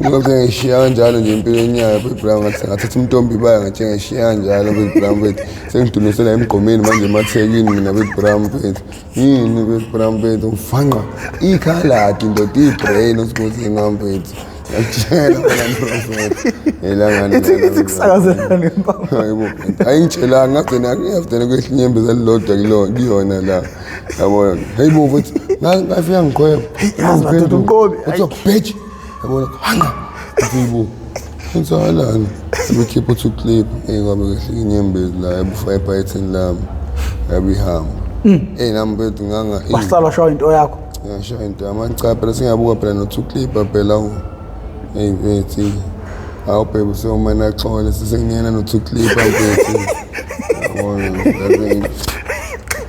Ngilokhu ngishiya kanjalo nje impilo enyaka bethi bra ngathi ngathatha umntombi baya ngathi ngishiya kanjalo bethi bra mfethu. Sengidunusela emgqomeni manje emathekini mina bethi bra mfethu. Yini bethi bra mfethu ngifanqa ikhaladi ndoda ibrain osikuthi ngamfethu. Ngiyakutshela wena mprofethi. Elangani. Ithi kusakazela ngempama. Hayibo. Ayingitshelanga ngagcina ngiyafuna kwehla inyembezi elilodwa kulo kuyona la. Yabona. Hayibo futhi ngafika ngiqhweba. Yazi madoda umqobi. Kuthiwa bitch. Yabona. Hanga. Hayibo. Kwenzakalani? Sebekhipha uthi clip. Ey kwabe kwehla inyembezi la yabufa ebhayithini lami. Yabihamba. Ey nami mfethu nganga. Wasala shaya into yakho. Ngiyashaya into yami cha phela singabuka phela no-two clipper phela u eyi mfethu awu bhebe usewumane axole sesengiyena no-two clipper mfethu yabona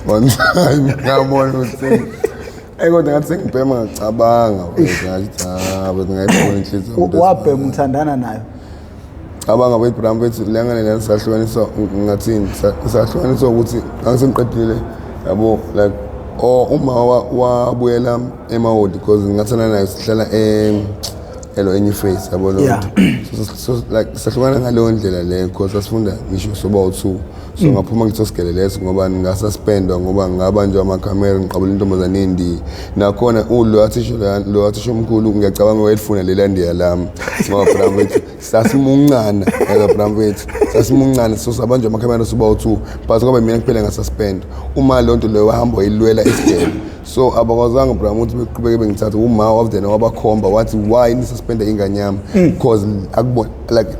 one time ngabona ukuthi eyi kodwa ngathi sengibhema ngacabanga mfethu ngathi cha mfethu ngayibona inhliziyo yomuntu Wabhema uthandana nayo. Cabanga wethu bra mfethu lengane lena sahlukaniswa ngathini sahlukaniswa ukuthi angisengiqedile yabo like or uma wabuyela emawodi because ngathana naye sihlala e elo enye face yabo lo so like sahlukana ngaleyo ndlela leyo because sasifunda ngisho soba u-two so ngaphuma ngithi sigele leso ngoba ngingasuspendwa ngoba ngabanjwa amakhamera ngiqabula intombazane endiya nakhona ulo athisha lo athisha omkhulu ngiyacabanga wayelifuna lela ndiya lami ngoba phela mfethu sasimuncana yaka phela mfethu sasimuncana so sabanjwa amakhamera soba u-two but ngoba mina kuphela ngasuspend uma leyo nto leyo wahamba wayilwela isigele so abakwazanga bra ukuthi beqhubeke bengithatha uma wavena wabakhomba wathi why nisuspenda ingane yami because akubona like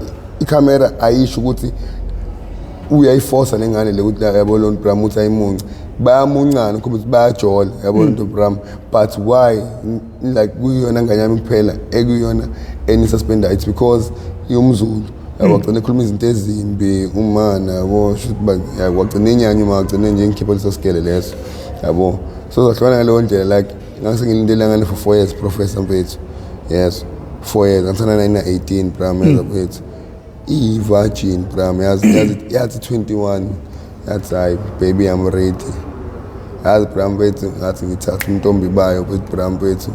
ikhamera ayisho ukuthi uyayifosa lengane le ukuthi yabo lo bram uthi ayimunce bayamuncana khomba ukuthi bayajola yabo lo bram but why like kuyona ngane yami kuphela ekuyona enisuspenda it's because yomzulu yabo wagcina ekhuluma izinto ezimbi umana yabo shuthi wagcina inyanya uma wagcina nje ngikhipha leso sigele leso yabo so zahlukana ngaleyo ndlela like ngangisengilindele ngane for 4 years professor mfethu yes 4 years ngisana 9 18 bram mfethu iyi-virgin bram yazi yazi yathi 21 yathi hayi baby I'm ready yazi bram mfethu ngathi ngithatha umntombi bayo mfethu bram mfethu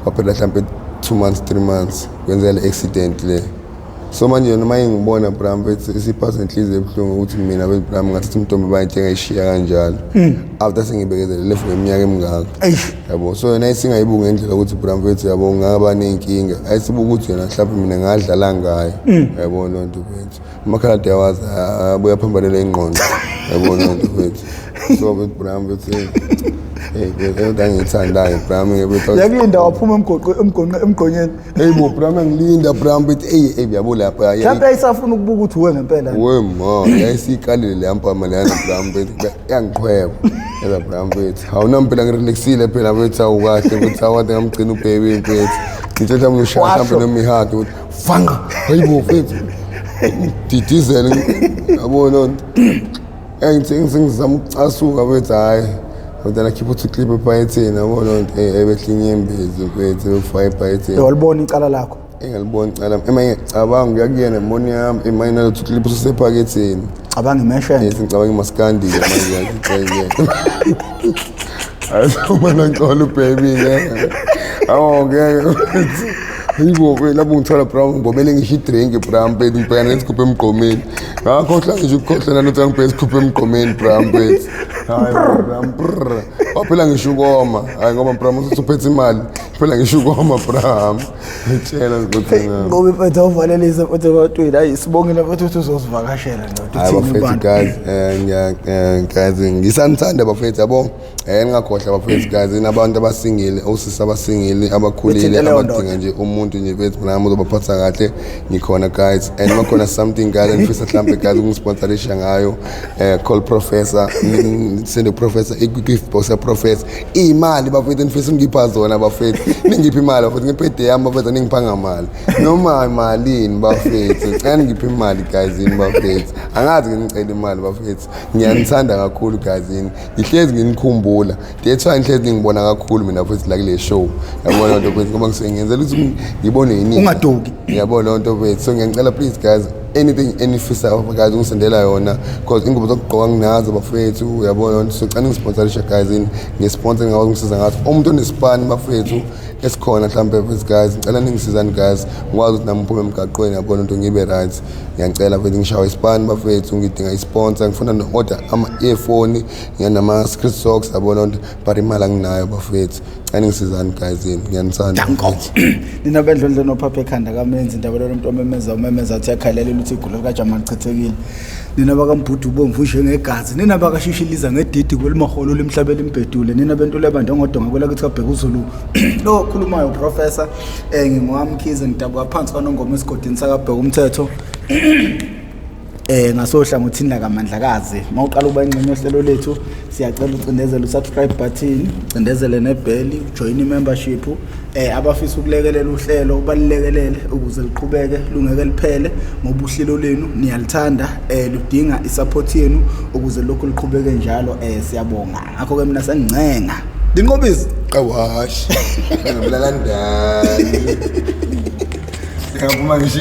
kwaphela mhlampe 2 months 3 months kwenzeka le accident le so manje noma ingibona bram mfethu isiphatha inhliziyo ebuhlungu ukuthi mina mfethu bram ngathatha umntombi bayo njengayishiya kanjalo after sengibekezelele for iminyaka emingaka yabo so yona isingayibuki ngendlela ukuthi bram mfethu yabo ngaba ney'nkinga ayisibuka ukuthi yona mhlawumbe mina ngadlala ngayo yabo loo nto mfethu amakhaladi awazi abuye aphambanele ingqondo yabo loo nto mfethu so mfethu bram mfethu hey into angiyithandayo bram mfethu Yakulinda waphuma emgqonyeni. Hey bo bram ngilinda bram mfethu ey ey yabo lapha Mhlawumbe ayisafuna ukubuka ukuthi uwe ngempela. We ma yayisiyikalile leya mpama leyana bram mfethu yangiqhweba yeza bram mfethu hawu phela ngirelaxile phela mfethu awu kahle mfethu awade ngamgcina ubaby mfethu ngithe mhlawumbe ushaya mhlawumbe noma ihug ukuthi fanga hayibo mfethu didizele yabo loo nto engithi ngizama ukucasuka mfethu hhayi kodwa nakhipha uthi clip ephaketheni yabo loo nto ebehla inyembezi mfethu ebefaka ephaketheni Walibona icala lakho. Engaliboni icala ema ngicabanga uya kuyena mboni yami ema nalothu clip usephaketheni. Cabanga imesheni. Yes ngicabanga imaskandi ke manje ngicela. Ayisoma ngixola ubaby ke. Awu ngeke. Yibo lapho ngithola brown ngibomele ngisho idrink brown mfethu ngibhekana nesigubhu emgqomeni. Ngakhohlwa ngisho ukukhohlwa nanothi ngibheke isigubhu emgqomeni brown mfethu. Hayi brown brr. Waphela ngisho ukoma. Hayi ngoba brown usuphethe imali. Phela ngisho ukoma brown. Ngitshela ukuthi Ngoba mfethu awuvalelise mfethu ebantwini. Hayi sibongile mfethu ukuthi uzosivakashela ndoda. Hayi Uthini bafethu kubantu? guys ngiya guys ngisanithanda bafethu yabo ningakhohlwa bafethu guys inabantu abasingile osisi abasingile abakhulile Bethinte leyo abadinga ndoda. nje umuntu nje bethu nami uzobaphatha kahle ngikhona guys and makhona something guys engifisa mhlambe guys ukungisponsorisha ngayo call professor. Nisende professor i-gift box ya-professor. Iy'mali bafethu nifisa ungipha zona bafethu, ningiphe imali bafethu, ngiphe yami bafethu, ningiphanga mali noma malini bafethu. Ngicela ningiphe imali guys yini bafethu, angazi nginicela imali bafethu. Ngiyanithanda kakhulu guys yini, ngihlezi nginikhumbula. That's why ngihlezi ningibona kakhulu mina futhi la kule show, yabona nto bafethu, ngoba ngisuke ngiyenzela ukuthi ngibone yini. Ungaduki. Yabo leyo nto bafethu. So ngiyangicela, please guys, anything enifisayo guys ungisendela yona, because ingubo zokugqoka nginazo bafethu, uyabona loo nto. So cela ningisponsorishe guys yini, nge-sponsor ngingakwazi ungisiza ngaso. Umuntu onesipani bafethu esikhona mhlawumbe futhi guys, ngicela ningisizani guys, ngikwazi ukuthi nami ngiphume emgaqweni, yabona into, ngibe right. Ngiyacela mfethu, ngishawa isipani bafethu, ngidinga i-sponsor, ngifuna no-order ama-earphone ngiyanama-street socks, yabona nto, but imali anginayo bafethu. Cela ningisizani guys yini, ngiyanithanda. Danko. Nina bendlondlo nophapha ekhanda kamenzi indaba lo muntu omemeza umemeza athi yakhalela ukuthi igula likaJamal lichithekile. Nina bakambhudu ubomvu njengegazi. Nina bakashishiliza ngedidi kwelimaholo lemhlabela imbhedule. Nina bentule abantu ngodonga kwelakithi kaBheka uZulu. Lo okhulumayo professor ngingowamkhize, ngidabuka phansi kwaNongoma esigodini sakaBheka umthetho. Ngasohlangothini lakamandlakazi. Mawuqala ukuba ingxenye yohlelo lethu, siyacela ucindezele usubscribe button, ucindezele nebell, ujoin i-membership. Abafisa ukulekelela uhlelo balilekelele ukuze liqhubeke lungeke liphele, ngoba uhlelo lenu niyalithanda, ludinga isupport yenu ukuze lokhu liqhubeke njalo. Siyabonga. Ngakho ke mina sengincenga Dinqobisi. Qawash ngibulala ndani, siyaphuma ngisho.